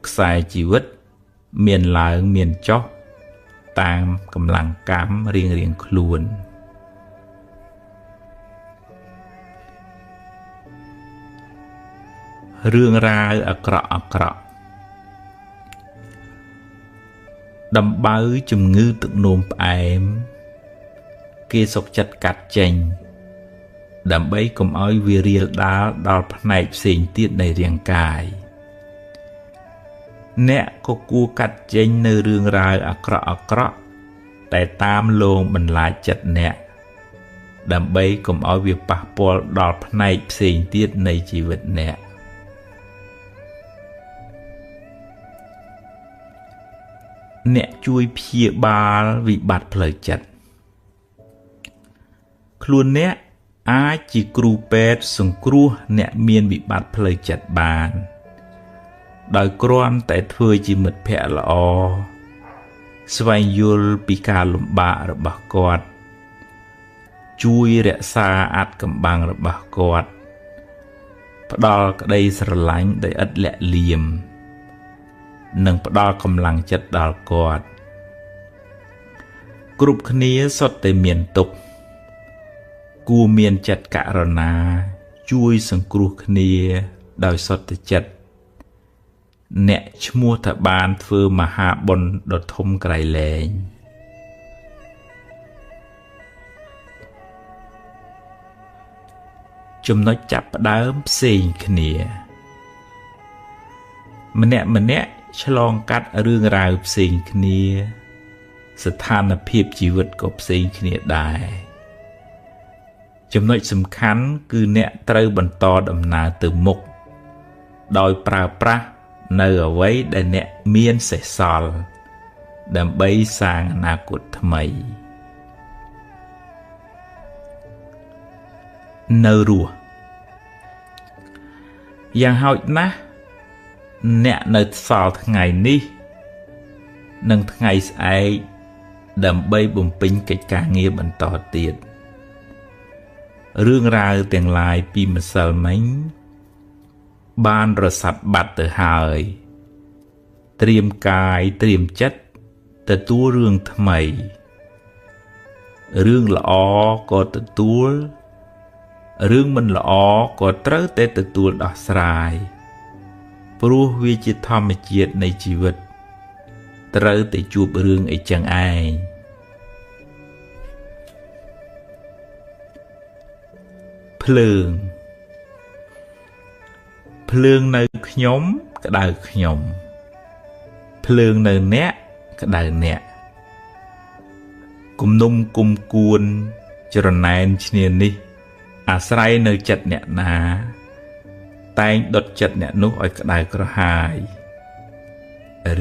ខ្សែជីវិតមានឡើងមានចុះតាមកម្លាំងកម្មរៀងៗខ្លួនរឿងរ៉ាវអាក្រក់អាក្រក់ដំបៅជំងឺទឹកនោមផ្អែមគេសុកចិត្តកាត់ចេញដើម្បីកុំឲ្យវារាលដាលដល់ផ្នែកផ្សេងទៀតនៃរាងកាយអ្នកក៏គួរកាត់ចេញនៅរឿងរ៉ាវអាក្រក់អាក្រក់តែតាមលងបន្លាចចិត្តអ្នកដើម្បីកុំឲ្យវាប៉ះពាល់ដល់ផ្នែកផ្សេងទៀតនៃជីវិតអ្នកអ្នកជួយព្យាបាលវិបត្តិផ្លូវចិត្តខ្លួនអ្នកអាចជាគ្រូពេទ្យសង្គ្រោះអ្នកមានវិបត្តិផ្លូវចិត្តបានដោយគ្រាន់តែធ្វើជាមិត្តភក្តិល្អស្វែងយល់ពីការលំបាករបស់គាត់ជួយរក្សាអាថ៌កំបាំងរបស់គាត់ផ្ដល់ក្តីស្រឡាញ់ដោយឥតលាក់លៀមនិងផ្ដល់កម្លាំងចិត្តដល់គាត់គ្រប់គ្នាសុទ្ធតែមានទុក្ខគួរមានចិត្តករុណាជួយសង្គ្រោះគ្នាដោយសុទ្ធចិត្តអ្នកឈ្មោះថាបានធ្វើមហាបុណ្យដ៏ធំក្រៃលែងចំណុចចាប់ផ្ដើមផ្សេងគ្នាម្នាក់ម្នាក់ឆ្លងកាត់រឿងរ៉ាវផ្សេងគ្នាស្ថានភាពជីវិតក៏ផ្សេងគ្នាដែរចំណុចសំខាន់គឺអ្នកត្រូវបន្តដំណើរទៅមុខដោយប្រើប្រាស់នៅអ្វីដែលអ្នកមានសេសសល់ដើម្បីសាងអនាគតថ្មីនៅរស់យ៉ាងហោចណាស់អ្នកនៅសល់ថ្ងៃនេះនិងថ្ងៃស្អែកដើម្បីបំពេញកិច្ចការងារបន្តទៀតរឿងរ៉ាវទាំងឡាយពីម្សិលមិញបានរសាត់បាត់ទៅហើយត្រៀមកាយត្រៀមចិត្តទទួលរឿងថ្មីរឿងល្អក៏ទទួលរឿងមិនល្អក៏ត្រូវតែទទួលដោះស្រាយព្រោះវាជាធម្មជាតិនៃជីវិតត្រូវតែជួបរឿងអីចឹងឯងភ្លើងភ្លើងនៅខ្ញុំក្តៅខ្ញុំភ្លើងនៅអ្នកក្តៅអ្នកគំនុំគុំគួនច្រណែនឈ្នានេះអាស្រ័យនៅចិត្តអ្នកណាតែងដុតចិត្តអ្នកនោះឲ្យក្តៅក្រហាយ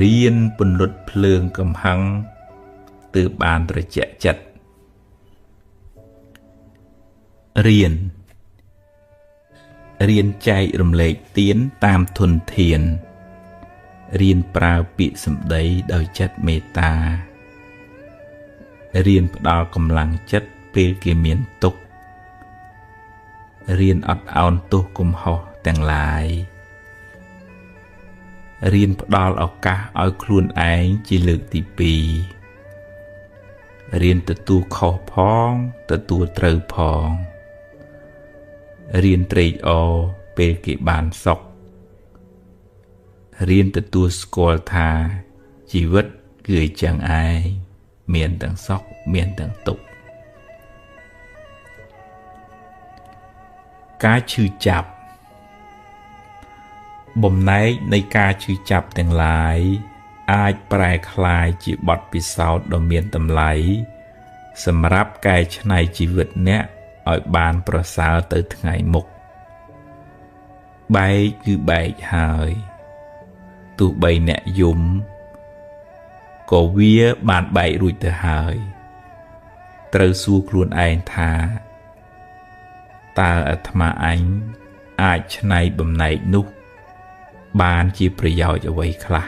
រៀនពន្លត់ភ្លើងកំហឹងទើបបានត្រជាក់ចិត្តរៀនរៀនចែករំលែកទានតាមធនធាន រៀនប្រើពាក្យសម្ដីដោយចិត្តមេត្តារៀនផ្ដល់កម្លាំងចិត្តពេលគេមានទុក្ខរៀនអត់ឱនទោសកំហុសទាំងឡាយរៀនផ្ដល់ឱកាសឲ្យខ្លួនឯងជាលើកទី2រៀនទទួលខុសផងទទួលត្រូវផងរៀនត្រេកអរពេលគេបានសុខរៀនទទួលស្គាល់ថាជីវិតគឺអញ្ចឹងឯងមានទាំងសុខមានទាំងទុក្ខការឈឺចាប់បំណែកនៃការឈឺចាប់ទាំងឡាយអាចប្រែក្លាយជាបទពិសោធន៍ដ៏មានតម្លៃសម្រាប់កែច្នៃជីវិតអ្នកឲ្យបានប្រសើរទៅថ្ងៃមុខបែកគឺបែកហើយទោះបីអ្នកយំក៏វាបានបែករួចទៅហើយត្រូវសួរខ្លួនឯងថាតើអាត្មាអញអាចច្នៃបំណែកនោះបានជាប្រយោជន៍អ្វីខ្លះ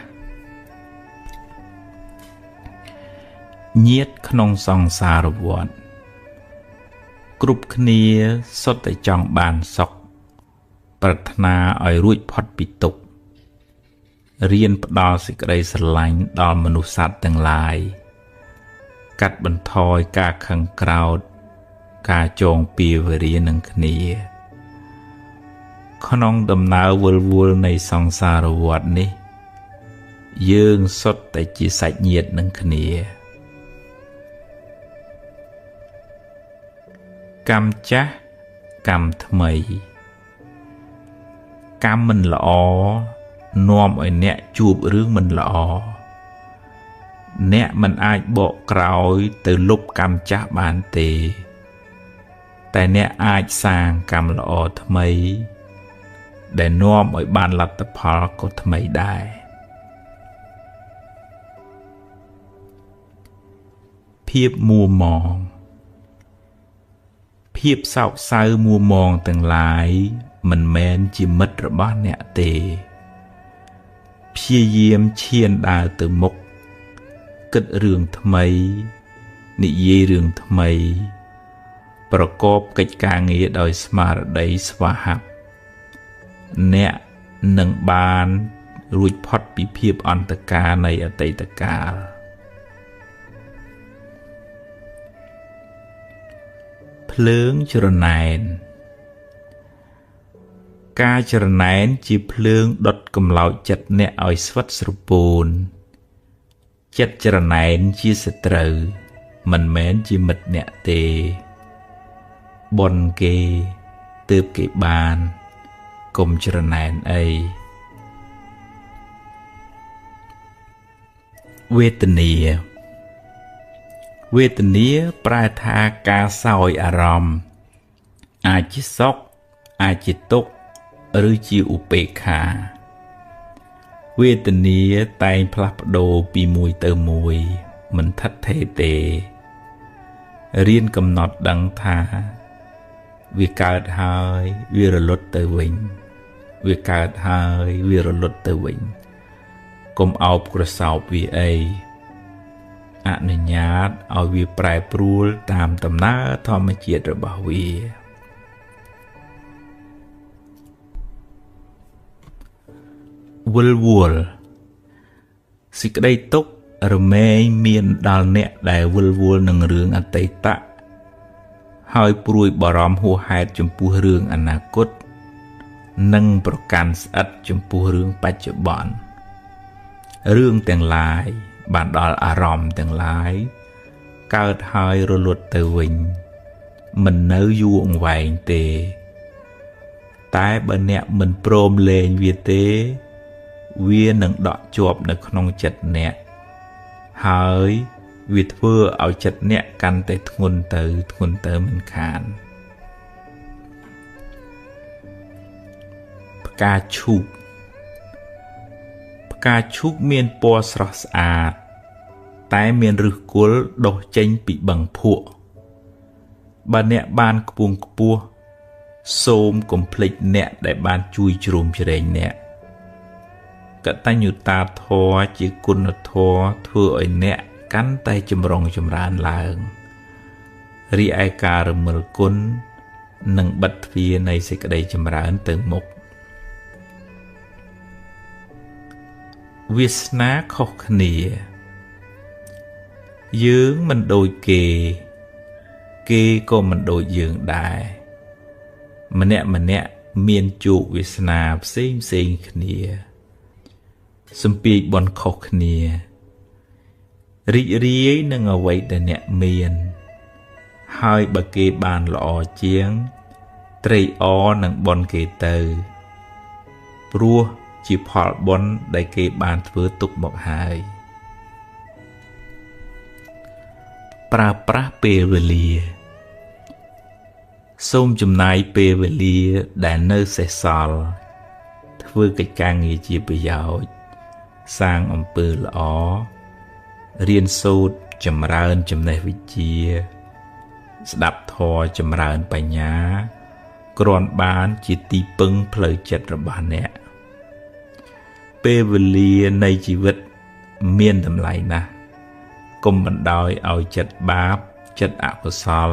ញាតិក្នុងសង្សារវដ្តគ្រប់គ្នាសុទ្ធតែចង់បានសុខប្រាថ្នាឲ្យរួចផុតពីទុក្ខរៀនផ្ដល់សេចក្តីស្រឡាញ់ដល់មនុស្សសត្វទាំងឡាយកាត់បន្ថយការខឹងក្រោធការចងពៀវរានឹងគ្នាក្នុងដំណើរវិលវល់នៃសង្សារវដ្តនេះយើងសុទ្ធតែជាសាច់ញាតិនឹងគ្នាកម្មចាស់កម្មថ្មីកម្មមិនល្អនាំឲ្យអ្នកជួបរឿងមិនល្អអ្នកមិនអាចបកក្រោយទៅលុបកម្មចាស់បានទេតែអ្នកអាចសាងកម្មល្អថ្មីដែលនាំឲ្យបានលទ្ធផលក៏ថ្មីដែរភាពមួម៉ងភាពសោកសៅមួម៉ងទាំងឡាយមិនមែនជាមិត្តរបស់អ្នកទេព្យាយាមឈានដើរទៅមុខគិតរឿងថ្មីនិយាយរឿងថ្មីប្រកបកិច្ចការងារដោយស្មារតីស្វាហាប់អ្នកនឹងបានរួចផុតពីភាពអន្តកាលនៃអតីតកាលភ្លើងច្រណែនការច្រណែនជាភ្លើងដុតកម្លោចចិត្តអ្នកឲ្យស្វិតស្រពោនចិត្តច្រណែនជាសត្រូវមិនមែនជាមិត្តអ្នកទេបុណ្យគេទើបគេបានកុំច្រណែនអីវេទនាវេទនាប្រែថាការសោយអារម្មណ៍អាចជាសុខអាចជាទុក្ខឬជាឧបេក្ខាវេទនាតែងផ្លាស់ប្ដូរពីមួយទៅមួយមិនថិតថេរទេរៀនកំណត់ដឹងថាវាកើតហើយវារលត់ទៅវិញវាកើតហើយវារលត់ទៅវិញកុំអោបក្រសោបវាអីអនុញ្ញាតឲ្យវាប្រែប្រួលតាមដំណើរធម្មជាតិរបស់វាវិលវល់សេចក្តីទុក្ខរមែងមានដល់អ្នកដែលវិលវល់នឹងរឿងអតីតៈហើយព្រួយបារម្ភហួសហេតុចំពោះរឿងអនាគតនិងប្រកាន់ស្អិតចំពោះរឿងបច្ចុប្បន្នរឿងទាំងឡាយបានដល់អារម្មណ៍ទាំងឡាយកើតហើយរលត់ទៅវិញមិននៅយូរអង្វែងទេតែបើអ្នកមិនព្រមលែងវាទេវានឹងដក់ជាប់នៅក្នុងចិត្តអ្នកហើយវាធ្វើឲ្យចិត្តអ្នកកាន់តែធ្ងន់ទៅធ្ងន់ទៅមិនខានផ្កាឈូកផ្កាឈូកមានពណ៌ស្រស់ស្អាតតែមានឫសគល់ដុះចេញពីបឹងភក់បើអ្នកបានខ្ពង់ខ្ពស់សូមកុំភ្លេចអ្នកដែលបានជួយជ្រោមជ្រែងអ្នក កតញ្ញូតាធម៌ជាគុណធម៌ធ្វើឲ្យអ្នកកាន់តែចម្រុងចម្រើនឡើងរីឯការរមិលគុណនិងបិទទ្វារនៃសេចក្តីចម្រើនទៅមុខវាសនាខុសគ្នាយើងមិនដូចគេគេក៏មិនដូចយើងដែរម្នាក់ម្នាក់មានជោគវាសនាផ្សេងផ្សេងគ្នាសំពាយបុណ្យខុសគ្នារីករាយនឹងអ្វីដែលអ្នកមានហើយបើគេបានល្អជាងត្រេកអរនឹងបុណ្យគេទៅព្រោះជាផលបុណ្យដែលគេបានធ្វើទុកមកហើយប្រើប្រាស់ពេលវេលាសូមចំណាយពេលវេលាដែលនៅសេសសល់ធ្វើកិច្ចការងារជាប្រយោជន៍សាងអំពើល្អរៀនសូត្រចម្រើនចំណេះវិជ្ជាស្ដាប់ធម៌ចម្រើនបញ្ញាគ្រាន់បានជាទីពឹងផ្លូវចិត្តរបស់អ្នកពេលវេលានៃជីវិតមានតម្លៃណាស់កុំបណ្ដោយឲ្យចិត្តបាបចិត្តអកុសល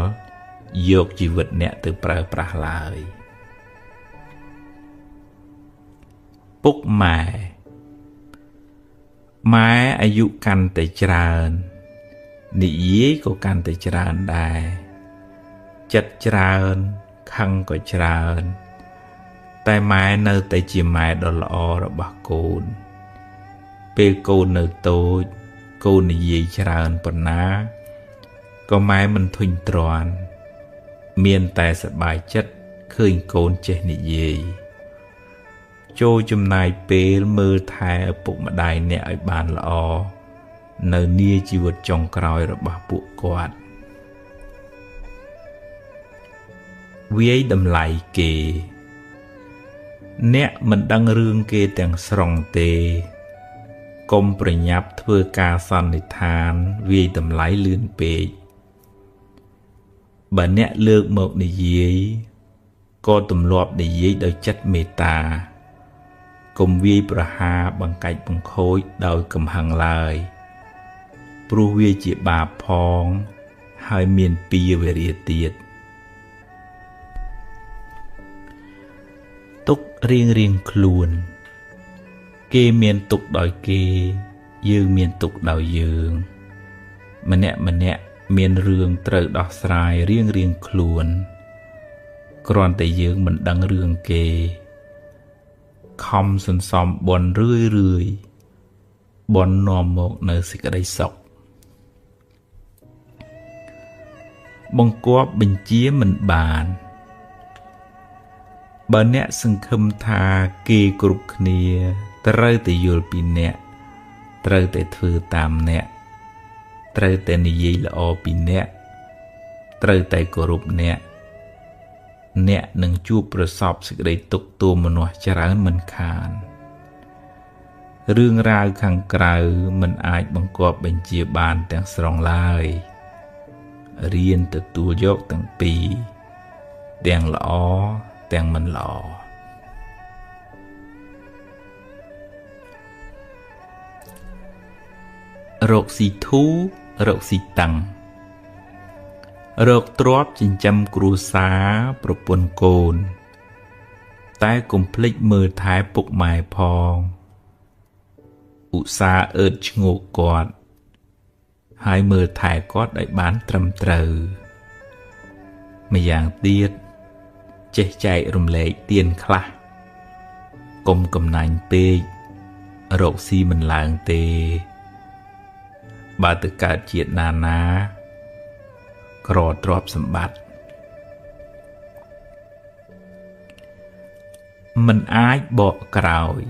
យកជីវិតអ្នកទៅប្រើប្រាស់ឡើយពុកម៉ែម៉ែអាយុកាន់តែច្រើននិយាយក៏កាន់តែច្រើនដែរចិត្តច្រើនខឹងក៏ច្រើនតែម៉ែនៅតែជាម៉ែដ៏ល្អរបស់កូនពេលកូននៅតូចកូននិយាយច្រើនប៉ុណ្ណាក៏ម៉ែមិនធុញទ្រាន់មានតែសប្បាយចិត្តឃើញកូនចេះនិយាយចូលចំណាយពេលមើលថែឪពុកម្ដាយអ្នកឲ្យបានល្អនៅនាជីវិតចុងក្រោយរបស់ពួកគាត់វាយតម្លៃគេអ្នកមិនដឹងរឿងគេទាំងស្រុងទេកុំប្រញាប់ធ្វើការសន្និដ្ឋានវាយតម្លៃលឿនពេកបើអ្នកលើកមកនិយាយក៏ទម្លាប់និយាយដោយចិត្តមេត្តាកុំវាយប្រហារបង្កាច់បង្ខូចដោយកំហឹងឡើយព្រោះវាជាបាបផងហើយមានពីវេរាទៀតទុករៀងរៀងខ្លួនគេមានទុកដោយគេយើងមានទុកដោយយើងម្នាក់ម្នាក់មានរឿងត្រូវដោះស្រាយរៀងរៀងខ្លួនគ្រាន់តែយើងមិនដឹងរឿងគេខំសន្សំបុណ្យរឿយរឿយបុណ្យនាំមកនៅសេចក្តីសុខបង្គាប់បញ្ជាមិនបានបើអ្នកសង្ឃឹមថាគេគ្រប់គ្នាត្រូវតែយល់ពីអ្នកត្រូវតែធ្វើតាមអ្នកត្រូវតែនិយាយល្អពីអ្នកត្រូវតែគោរពអ្នកអ្នកនឹងជួបប្រសពសេចក្តីទុក្ខទោមនស្សច្រើនមិនខានរឿងរ៉ាវខាងក្រៅមិនអាចបង្គាប់បញ្ជាបានទាំងស្រុងឡើយរៀនទទួលយកទាំងពីរទាំងល្អទាំងមិនល្អរកស៊ីធូរកស៊ីតឹងរកទ្រព្យចិញ្ចឹមគ្រួសារប្រពន្ធកូនតែកុំភ្លេចមើលថែពុកម៉ែផងឧស្សាហ៍អើតឈ្ងោកគាត់ហើយមើលថែគាត់ឲ្យបានត្រឹមត្រូវម្យ៉ាងទៀតចេះចែករំលែកទានខ្លះកុំកំណាញ់ពេករកស៊ីមិនឡើងទេបើទៅកើតជាតិណាណាក្រទ្រព្យសម្បត្តិមិនអាចបកក្រោយ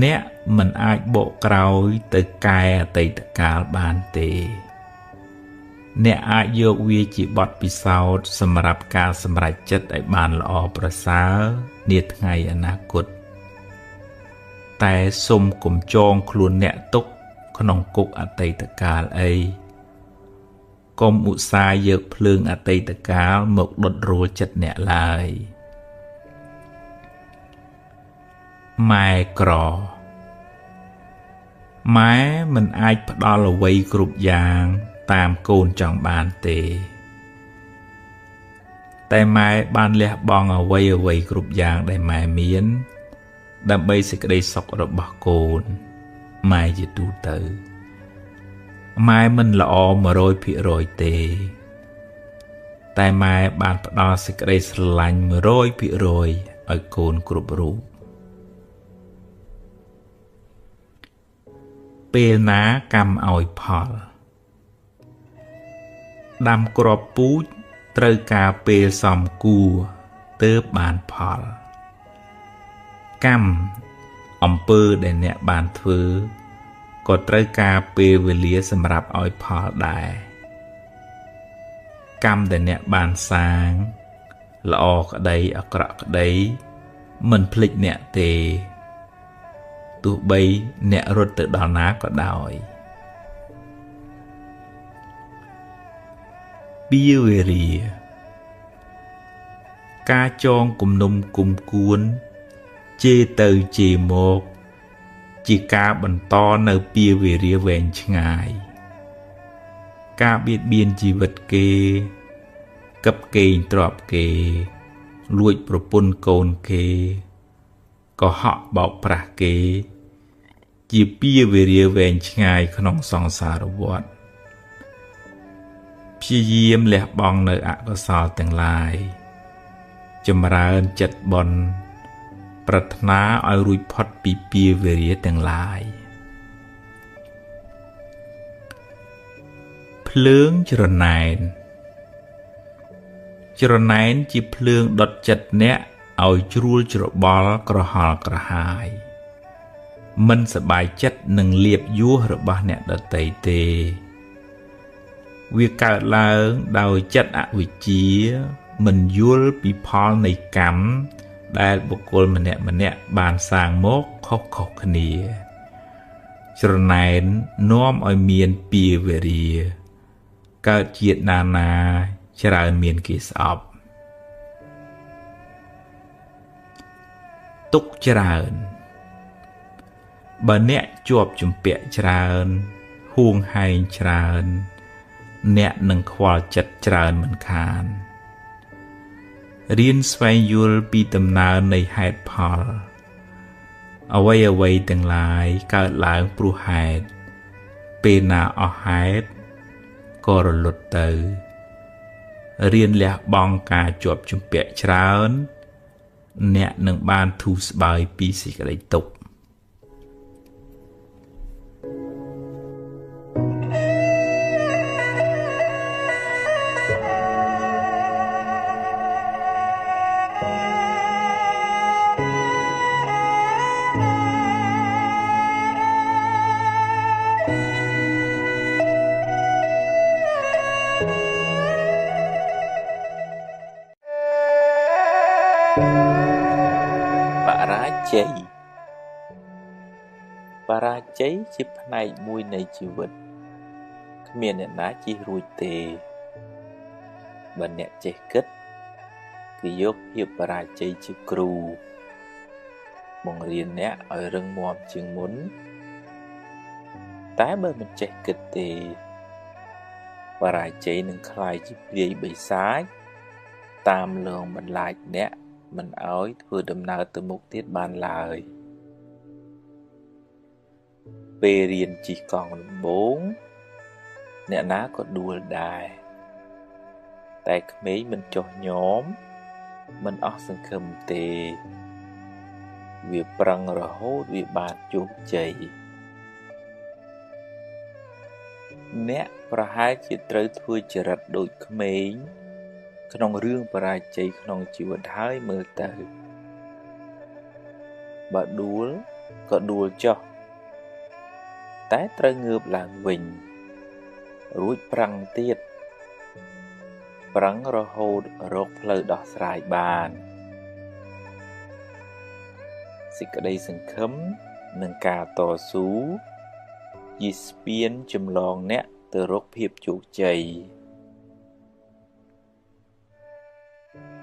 អ្នកមិនអាចបកក្រោយទៅកែអតីតកាលបានទេអ្នកអាចយកវាជាបទពិសោធន៍សម្រាប់ការសម្រេចចិត្តឲ្យបានល្អប្រសើរនាថ្ងៃអនាគតតែសូមកុំចងខ្លួនអ្នកទុកក្នុងគុកអតីតកាលអីកុំឧស្សាហ៍យកភ្លើងអតីតកាលមកដុតរោលចិត្តអ្នកឡើយ ម៉ែក្រម៉ែមិនអាចផ្ដល់អ្វីគ្រប់យ៉ាងតាមកូនចង់បានទេតែម៉ែបានលះបង់អ្វីៗគ្រប់យ៉ាងដែលម៉ែមានដើម្បីសេចក្តីសុខរបស់កូនម៉ែជាទូទៅម៉ែមិនល្អ 100% ទេតែម៉ែបានផ្ដល់សេចក្តីស្រឡាញ់ 100% ឲ្យកូនគ្រប់រូបពេលណាកម្មឲ្យផលដាំគ្រាប់ពូជត្រូវការពេលសមគួរទើបបានផលកម្មអំពើដែលអ្នកបានធ្វើក៏ត្រូវការពេលវេលាសម្រាប់ឲ្យផលដែរកម្មដែលអ្នកបានសាងល្អក្តីអាក្រក់ក្តីមិនភ្លេចអ្នកទេទោះបីអ្នករត់ទៅដល់ណាក៏ដោយពៀវេរាការចងគំនុំគុំគួនជេរទៅជេរមកជាការបន្តនៅពៀវេរាវែងឆ្ងាយការបៀតបៀនជីវិតគេកឹបកេងទ្រព្យគេលួចប្រពន្ធកូនគេកុហកបោកប្រាស់គេជាពៀវេរាវែងឆ្ងាយក្នុងសង្សារវដ្តព្យាយាមលះបង់នៅអកុសលទាំងឡាយចម្រើនចិត្តបុណ្យប្រាថ្នាឲ្យរួចផុតពីពៀវេរាទាំងឡាយភ្លើងច្រណែនច្រណែនជាភ្លើងដុតចិត្តអ្នកឲ្យជ្រួលច្របល់ក្រហល់ក្រហាយមិនសប្បាយចិត្តនឹងលាភយសរបស់អ្នកដទៃទេវាកើតឡើងដោយចិត្តអវិជ្ជាមិនយល់ពីផលនៃកម្មដែលបុគ្គលម្នាក់ៗបានសាងមកខុសៗគ្នាច្រណែននាំឲ្យមានពៀវេរាកើតជាតិណានាច្រើនមានគេស្អប់ទុកច្រើនបើអ្នកជាប់ជំពាក់ច្រើនហួងហែងច្រើនអ្នកនឹងខ្វល់ចិត្តច្រើនមិនខានរៀនស្វែងយល់ពីដំណើរនៃហេតុផលអ្វីៗទាំងឡាយកើតឡើងព្រោះហេតុពេលណាអស់ហេតុក៏រលត់ទៅរៀនលះបង់ការជាប់ជំពាក់ច្រើនអ្នកនឹងបានធូរស្បើយពីសេចក្តីទុក្ខបរាជ័យជាផ្នែកមួយនៃជីវិតគ្មានអ្នកណាជិះរួចទេបើអ្នកចេះគិតគឺយកភាពបរាជ័យជាគ្រូបង្រៀនអ្នកឲ្យរឹងមាំជាងមុនតែបើមិនចេះគិតទេបរាជ័យនឹងក្លាយជាព្រាយបិសាចតាមលងបន្លាចអ្នកមិនឲ្យធ្វើដំណើរទៅមុខទៀតបានឡើយពេលរៀនជិះកង់ដំបូងអ្នកណាក៏ដួលដែរតែក្មេងមិនចុះញោមមិនអស់សង្ឃឹមទេវាប្រឹងរហូតវាបានជោគជ័យអ្នកប្រហែលជាត្រូវធ្វើចរិតដូចក្មេងក្នុងរឿងបរាជ័យក្នុងជីវិតហើយមើលទៅបើដួលក៏ដួលចុះតែត្រូវងើបឡើងវិញរួចប្រឹងទៀតប្រឹងរហូតរកផ្លូវដោះស្រាយបានសេចក្តីសង្ឃឹមនិងការតស៊ូជាស្ពានចម្លងអ្នកទៅរកភាពជោគជ័យ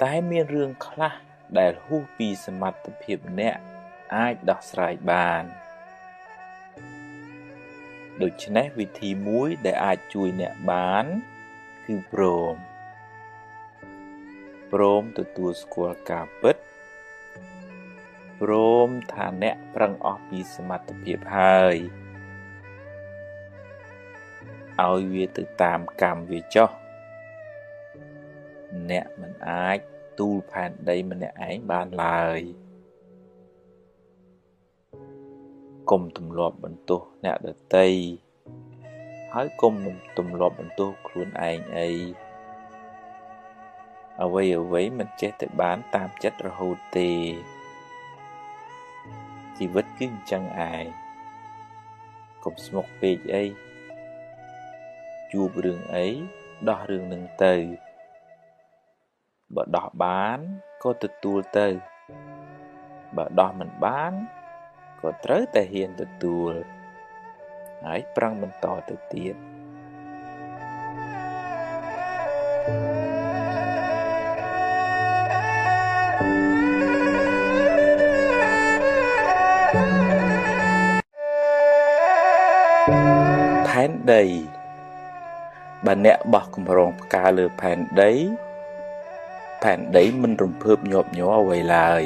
តែមានរឿងខ្លះដែលហួសពីសមត្ថភាពអ្នក អាចដោះស្រាយបានដូច្នេះវិធីមួយដែលអាចជួយអ្នកបានគឺព្រមទទួលស្គាល់ការពិតព្រមថាអ្នកប្រឹងអស់ពីសមត្ថភាពហើយឲ្យវាទៅតាមកម្មវាចុះអ្នកមិនអាចទូលផែនដីម្នាក់ឯងបានឡើយកុំទម្លាប់បន្ទោសអ្នកដទៃហើយកុំទម្លាប់បន្ទោសខ្លួនឯងអីអ្វីៗមិនចេះតែបានតាមចិត្តរហូតទេជីវិតគឺអញ្ចឹងឯងកុំស្មុគពេកអីជួបរឿងអីដោះរឿងនឹងទៅបើដោះបានក៏ទទួលទៅបើដោះមិនបានក៏ត្រូវតែហ៊ានទទួលហើយប្រឹងបន្តទៅទៀតផែនដីបើអ្នកបោះកម្រងផ្កាលើផែនដីផែនដីមិនរំភើបញាប់ញ័រអ្វីឡើយ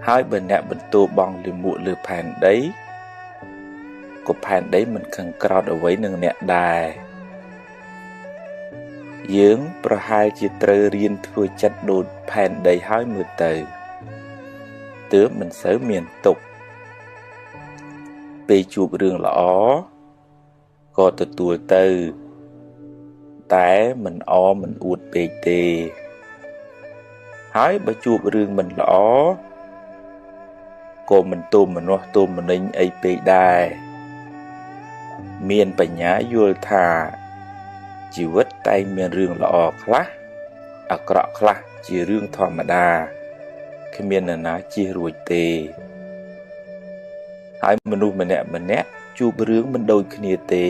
ហើយបើអ្នកបន្ទោបង់លាមកលើផែនដីក៏ផែនដីមិនខឹងក្រោធអ្វីនឹងអ្នកដែរយើងប្រហែលជាត្រូវរៀនធ្វើចិត្តដូចផែនដីហើយមើលទៅទើបមិនសូវមានទុក្ខពេលជួបរឿងល្អក៏ទទួលទៅតែមិនអមិនអួតពេកទេហើយបើជួបរឿងមិនល្អក៏មិនទោមនស្សទោមនិញអីពេកដែរមានបញ្ញាយល់ថាជីវិតតែងមានរឿងល្អខ្លះអាក្រក់ខ្លះជារឿងធម្មតាគ្មាននរណាជៀសរួចទេហើយមនុស្សម្នាក់ម្នាក់ជួបរឿងមិនដូចគ្នាទេ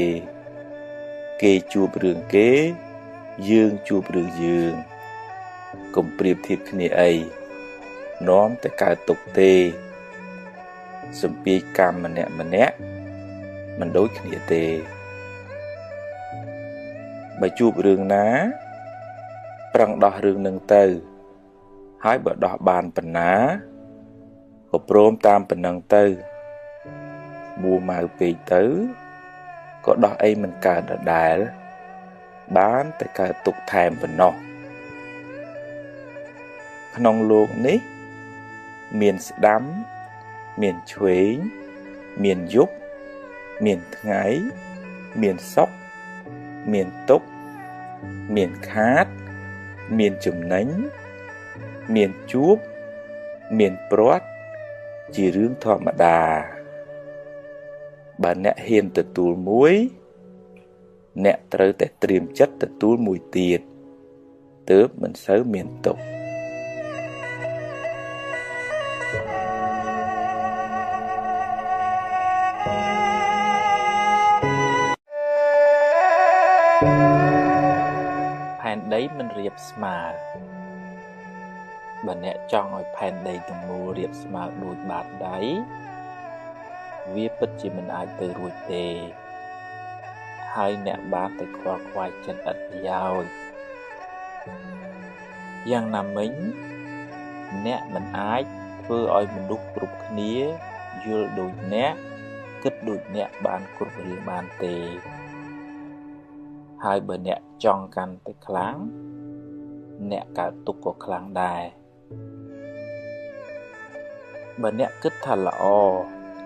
គេជួបរឿងគេយើងជួបរឿងយើងកុំប្រៀបធៀបគ្នាអីនាំតែកើតទុក្ខទេសម្ពាយកម្មម្នាក់ម្នាក់មិនដូចគ្នាទេបើជួបរឿងណាប្រឹងដោះរឿងនឹងទៅហើយបើដោះបានប៉ុណ្ណាក៏ព្រមតាមប៉ុណ្ណឹងទៅមួម៉ៅពេកទៅក៏ដោះអីមិនកើតដដែលបានតែកើតទុក្ខថែមប៉ុណ្ណោះក្នុងលោកនេះមានស្ដាំមានឆ្វេងមានយប់មានថ្ងៃមានសុខមានទុក្ខមានខាតមានចំណេញមានជួបមានព្រាត់ជារឿងធម្មតាបើអ្នកហ៊ានទទួលមួយអ្នកត្រូវតែត្រៀមចិត្តទទួលមួយទៀតទើបមិនសូវមានទុក្ខផែនដីមិនរាបស្មើបើអ្នកចង់ឲ្យផែនដីទាំងមូលរាបស្មើដូចបាតដៃវាពិតជាមិនអាចទៅរួចទេហើយអ្នកបានតែខ្វល់ខ្វាយចិត្តឥតប្រយោជន៍យ៉ាងណាមិញអ្នកមិនអាចធ្វើឲ្យមនុស្សគ្រប់គ្នាយល់ដូចអ្នកគិតដូចអ្នកបានគ្រប់រឿងបានទេហើយបើអ្នកចង់កាន់តែខ្លាំងអ្នកកើតទុក្ខក៏ខ្លាំងដែរបើអ្នកគិតថាល្អ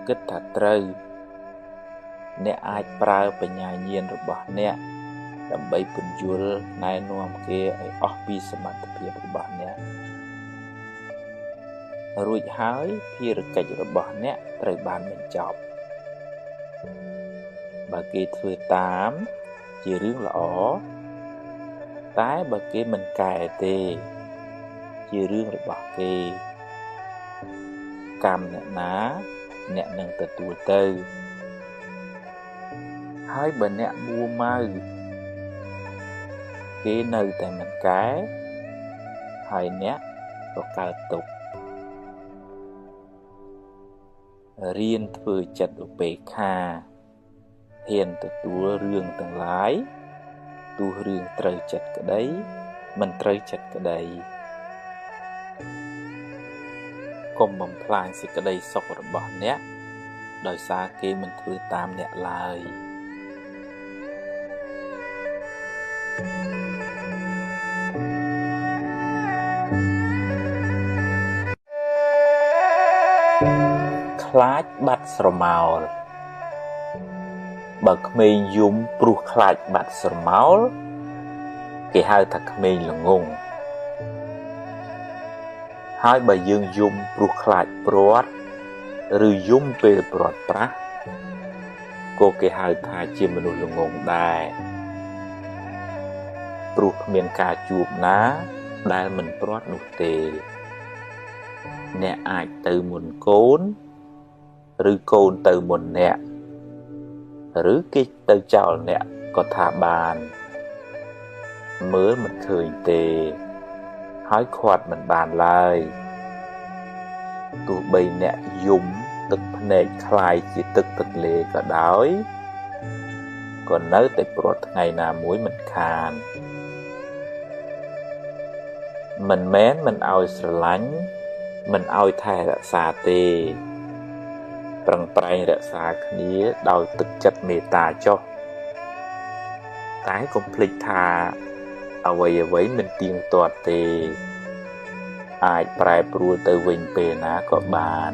គិតថាត្រូវអ្នកអាចប្រើបញ្ញាញាណរបស់អ្នកដើម្បីពន្យល់ណែនាំគេឲ្យអស់ពីសមត្ថភាពរបស់អ្នករួចហើយភារកិច្ចរបស់អ្នកត្រូវបានបញ្ចប់បើគេធ្វើតាមជារឿងល្អតែបើគេមិនកែទេជារឿងរបស់គេកម្មអ្នកណាអ្នកនឹងទទួលទៅហើយបើអ្នកមួម៉ៅគេនៅតែមិនកែហើយអ្នកក៏កើតទុក្ខ រៀនធ្វើចិត្តឧបេក្ខាហ៊ានទទួលរឿងទាំងឡាយទោះរឿងត្រូវចិត្តក្តីមិនត្រូវចិត្តក្តីកុំបំផ្លាញសេចក្តីសុខរបស់អ្នកដោយសារគេមិនធ្វើតាមអ្នកឡើយខ្លាចបាត់ស្រមោលបើក្មេងយំព្រោះខ្លាចបាត់ស្រមោលគេហៅថាក្មេងល្ងង់ហើយបើយើងយំព្រោះខ្លាចព្រាត់ឬយំពេលព្រាត់ប្រាសក៏គេហៅថាជាមនុស្សល្ងង់ដែរព្រោះគ្មានការជួបណាដែលមិនព្រាត់នោះទេអ្នកអាចទៅមុនកូនឬកូនទៅមុនអ្នកឬគេទៅចោលអ្នកក៏ថាបានមើលមិនឃើញទេហើយខាត់មិនបានឡើយទោះបីអ្នកយំទឹកភ្នែកคล้ายជាទឹកទន្លេក៏ដោយក៏នៅតែព្រាត់ថ្ងៃណាមួយមិនខានមិនមែនមិនឲ្យស្រឡាញ់មិនឲ្យថែរក្សាទេប្រឹងប្រែងរក្សាគ្នាដោយទឹកចិត្តមេត្តាចុះតែកុំភ្លេចថាអ្វីៗមិនទៀងទាត់ទេអាចប្រែប្រួលទៅវិញពេលណាក៏បាន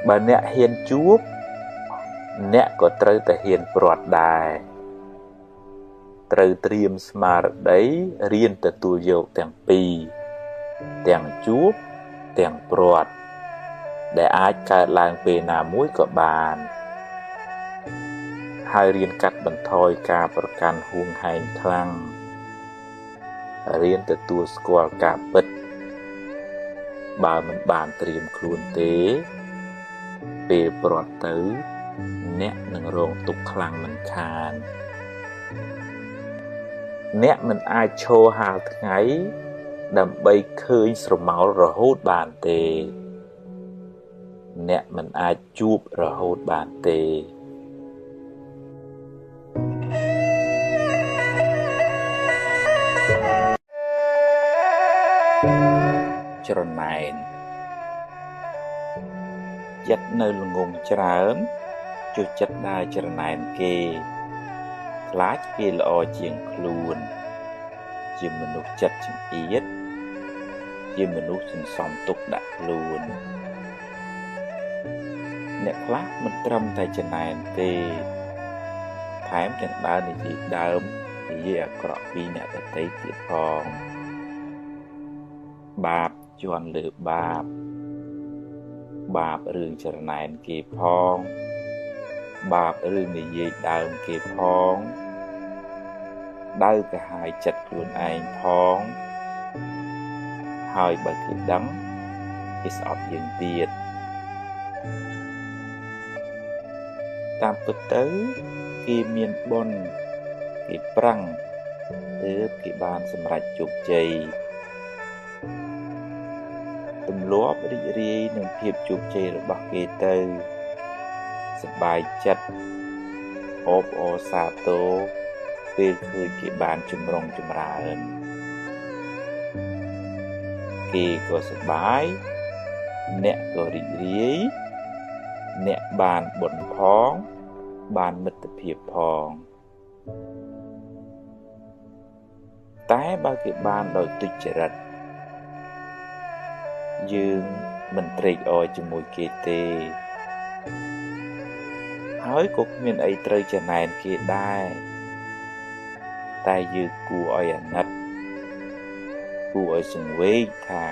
បើអ្នកហ៊ានជួបអ្នកក៏ត្រូវតែហ៊ានព្រាត់ដែរត្រូវត្រៀមស្មារតីរៀនទទួលយកទាំងពីរទាំងជួបទាំងព្រាត់ដែលអាចកើតឡើងពេលណាមួយក៏បានហើយរៀនកាត់បន្ថយការប្រកាន់ហួងហែងខ្លាំងរៀនទទួលស្គាល់ការពិតបើមិនបានត្រៀមខ្លួនទេពេលព្រាត់ទៅអ្នកនឹងរងទុក្ខខ្លាំងមិនខានអ្នកមិនអាចឈរហាលថ្ងៃដើម្បីឃើញស្រមោលរហូតបានទេអ្នកមិនអាចជួបរហូតបានទេច្រណែនចិត្តនៅល្ងង់ច្រើនចូលចិត្តដើរច្រណែនគេខ្លាចគេល្អជាងខ្លួនជាមនុស្សចិត្តចង្អៀតជាមនុស្សសន្សំទុកដាក់ខ្លួនអ្នកខ្លះមិនត្រឹមតែច្រណែនទេថែមទាំងដើរនិយាយដើមនិយាយអាក្រក់ពីអ្នកដទៃទៀតផងបាបជាន់លើបាបបាបរឿងច្រណែនគេផងបាបរឿងនិយាយដើមគេផងដៅកាហាយចិត្តខ្លួនឯងផងហើយបើគេដឹងគេស្អប់យើងទៀតតាមពិតទៅគេមានបុណ្យគេប្រឹងទើបគេបានសម្រេចជោគជ័យទម្លាប់រីករាយនឹងភាពជោគជ័យរបស់គេទៅសប្បាយចិត្តអបអរសាទរពេលឃើញគេបានចម្រុងចម្រើនគេក៏សប្បាយអ្នកក៏រីករាយអ្នកបានបុណ្យផងបានមិត្តភាពផងតែបើគេបានដោយទុច្ចរិតយើងមិនត្រេកអរជាមួយគេទេហើយក៏គ្មានអីត្រូវចំណែនគេដែរតែយើងគួរឲ្យអាណិតគួរឲ្យសង្វេគថា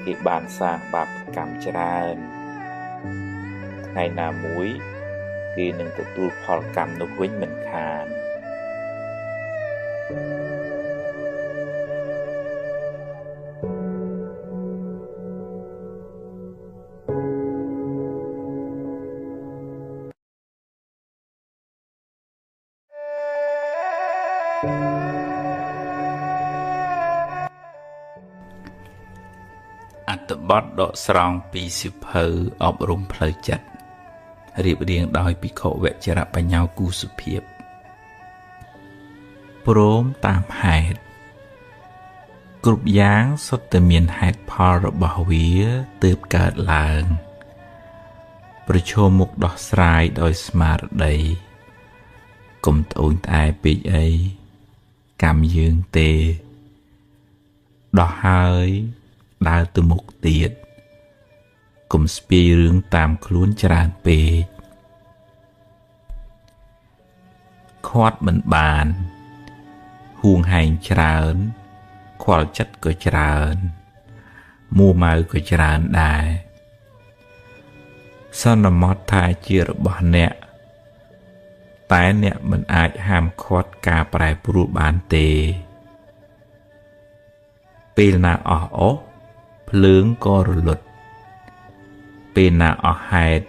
គេបានសាងបាបកម្មច្រើនថ្ងៃណាមួយគេនឹងទទួលផលកម្មនោះវិញមិនខាន អត្ថបទដកស្រង់ពីសៀវភៅអប់រំផ្លូវចិត្តរៀបរៀងដោយភិក្ខុវជិរបញ្ញោគូសុភាពព្រមតាមហេតុគ្រប់យ៉ាងសុទ្ធតែមានហេតុផលរបស់វាទើបកើតឡើងប្រឈមមុខដោះស្រាយដោយស្មារតីកុំត្អូញត្អែពេកអីកម្មយើងទេដោះហើយដើរទៅមុខទៀតកុំស្ពាយរឿងតាមខ្លួនច្រើនពេកខាត់មិនបានហួងហែងច្រើនខ្វល់ចិត្តក៏ច្រើនមួម៉ៅក៏ច្រើនដែរសន្មតថាជារបស់អ្នកតែអ្នកមិនអាចហាមឃាត់ការប្រែប្រួលបានទេពេលណាអស់អស់ភ្លើងក៏រលត់ពេលណាអស់ហេតុ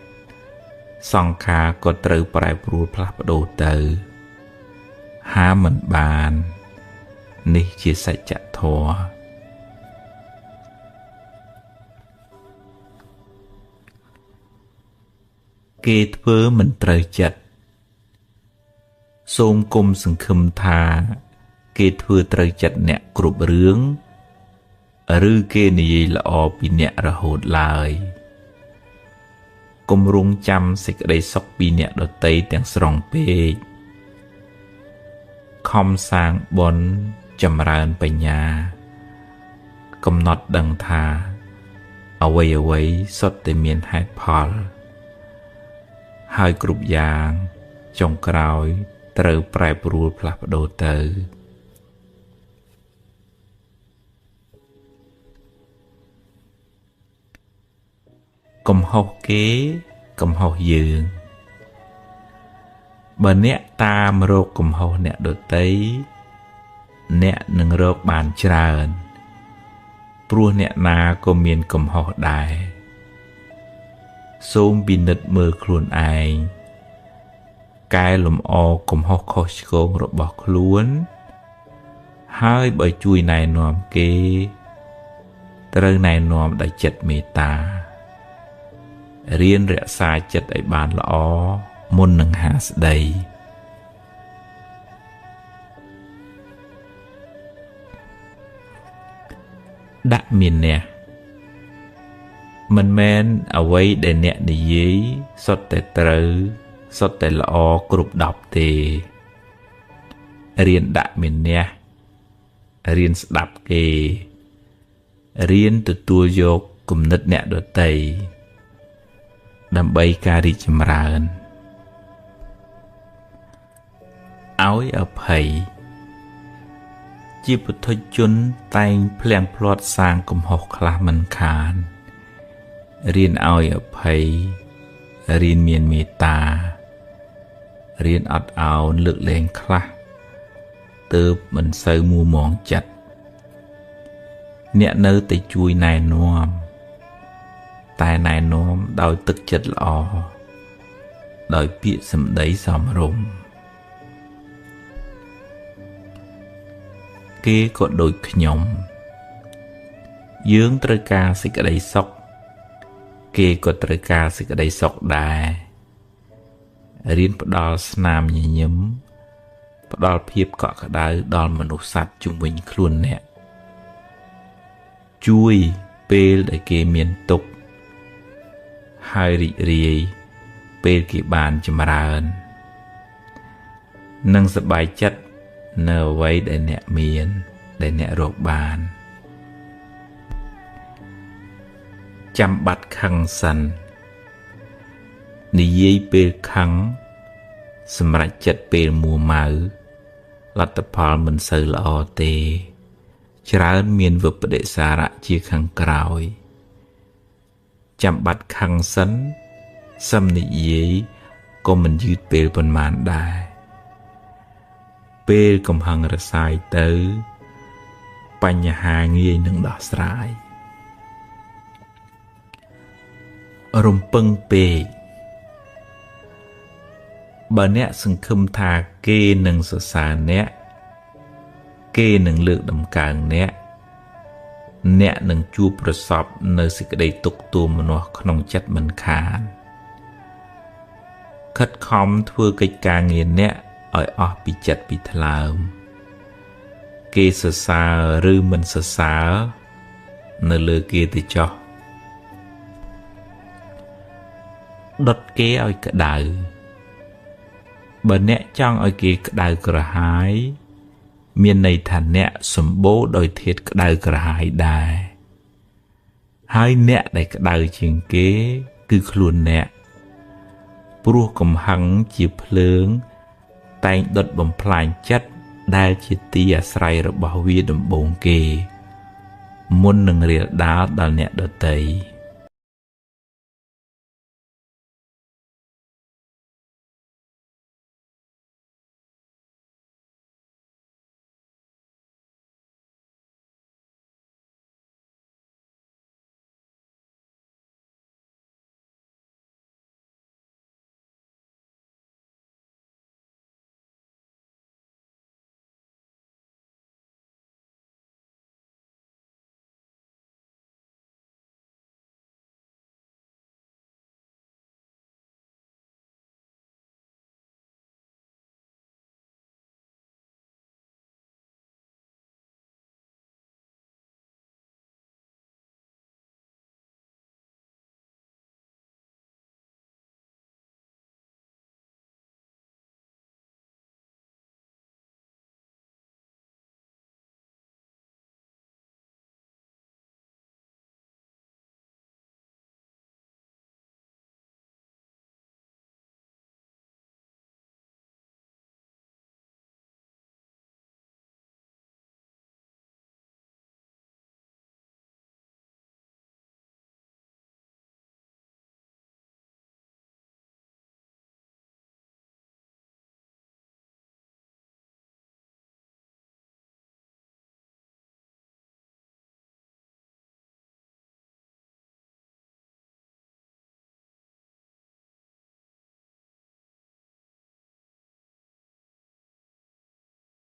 សង្ខារក៏ត្រូវប្រែប្រួលផ្លាស់ប្ដូរទៅហាមមិនបាននេះជាសច្ចធម៌គេធ្វើមិនត្រូវចិត្តសូមគុំសង្ឃឹមថាគេធ្វើត្រូវចិត្តអ្នកគ្រប់រឿងឬគេនិយាយល្អពីអ្នករហូតឡើយគំរងចាំសេចក្តីសុខពីអ្នកដទៃទាំងស្រុងពេកខំសាងបុណ្យចម្រើនបញ្ញាកំណត់ដឹងថាអ្វីអ្វីសុទ្ធតែមានហេតុផលហើយគ្រប់យ៉ាងចុងក្រោយត្រូវប្រែប្រួលផ្លាស់ប្ដូរទៅកំហុសគេកំហុសយើងបើអ្នកតាមរកកំហុសអ្នកដទៃអ្នកនឹងរកបានច្រើនព្រោះអ្នកណាក៏មានកំហុសដែរសូមពិនិត្យមើលខ្លួនឯងកែលម្អកំហុសខុសឆ្គងរបស់ខ្លួនហើយបើជួយណែនាំគេត្រូវណែនាំដោយចិត្តមេត្តារៀនរក្សាចិត្តឲ្យបានល្អមុននឹងហាស្ដីដាក់មានអ្នកមិនមែនអ្វីដែលអ្នកនិយាយសុទ្ធតែត្រូវសុទ្ធតែល្អគ្រប់10ទេរៀនដាក់មានអ្នករៀនស្ដាប់គេរៀនទទួលយកគំនិតអ្នកដទៃដើម្បីការរីកចម្រើនឲ្យអភ័យជាពុទ្ធជនតែងភ្លៀងភ្លាត់សាងកំហុសខ្លះមិនខានរៀនឲ្យអភ័យរៀនមានមេត្តារៀនអត់ឱនលើកលែងខ្លះទើបមិនសូវមួម៉ងចិត្តអ្នកនៅតែជួយណែនាំតែណែនាំដោយទឹកចិត្តល្អដោយពាក្យសម្ដីសមរម្យគេក៏ដូចខ្ញុំយើងត្រូវការសេចក្តីសុខគេក៏ត្រូវការសេចក្តីសុខដែររៀនផ្ដល់ស្នាមញញឹមផ្ដល់ភាពកក់ក្ដៅដល់មនុស្សសត្វជុំវិញខ្លួនអ្នកជួយពេលដែលគេមានទុក្ខហើយរីករាយពេលគេបានចម្រើននិងសប្បាយចិត្តនៅអ្វីដែលអ្នកមានដែលអ្នករកបានចាំបាត់ខឹងសិននិយាយពេលខឹងសម្រេចចិត្តពេលមួម៉ៅលទ្ធផលមិនសូវល្អទេច្រើនមានវិបដិសារៈជាខាងក្រោយចាំបាត់ខឹងសិនសឹមនិយាយក៏មិនយឺតពេលប៉ុន្មានដែរពេលកំហឹងរសាយទៅបញ្ហាងាយនឹងដោះស្រាយរំពឹងពេកបើអ្នកសង្ឃឹមថាគេនឹងសរសើរអ្នកគេនឹងលើកតម្កើងអ្នក អ្នកនឹងជួបប្រសពនៅសេចក្តីទុក្ខទោមនស្សក្នុងចិត្តមិនខានខិតខំធ្វើកិច្ចការងារអ្នកឲ្យអស់ពីចិត្តពីថ្លើមគេសរសើរឬមិនសរសើរនៅលើគេទៅចោះដុតគេឲ្យក្តៅបើអ្នកចង់ឲ្យគេក្តៅក្រហាយមានន័យថាអ្នកសម្បូរដោយធាតុក្តៅក្រហាយដែរហើយអ្នកដែលក្តៅជាងគេគឺខ្លួនអ្នកព្រោះកំហឹងជាភ្លើងតែងដុតបំផ្លាញចិត្តដែលជាទីអាស្រ័យរបស់វាដំបូងគេមុននឹងរាលដាលដល់អ្នកដទៃ។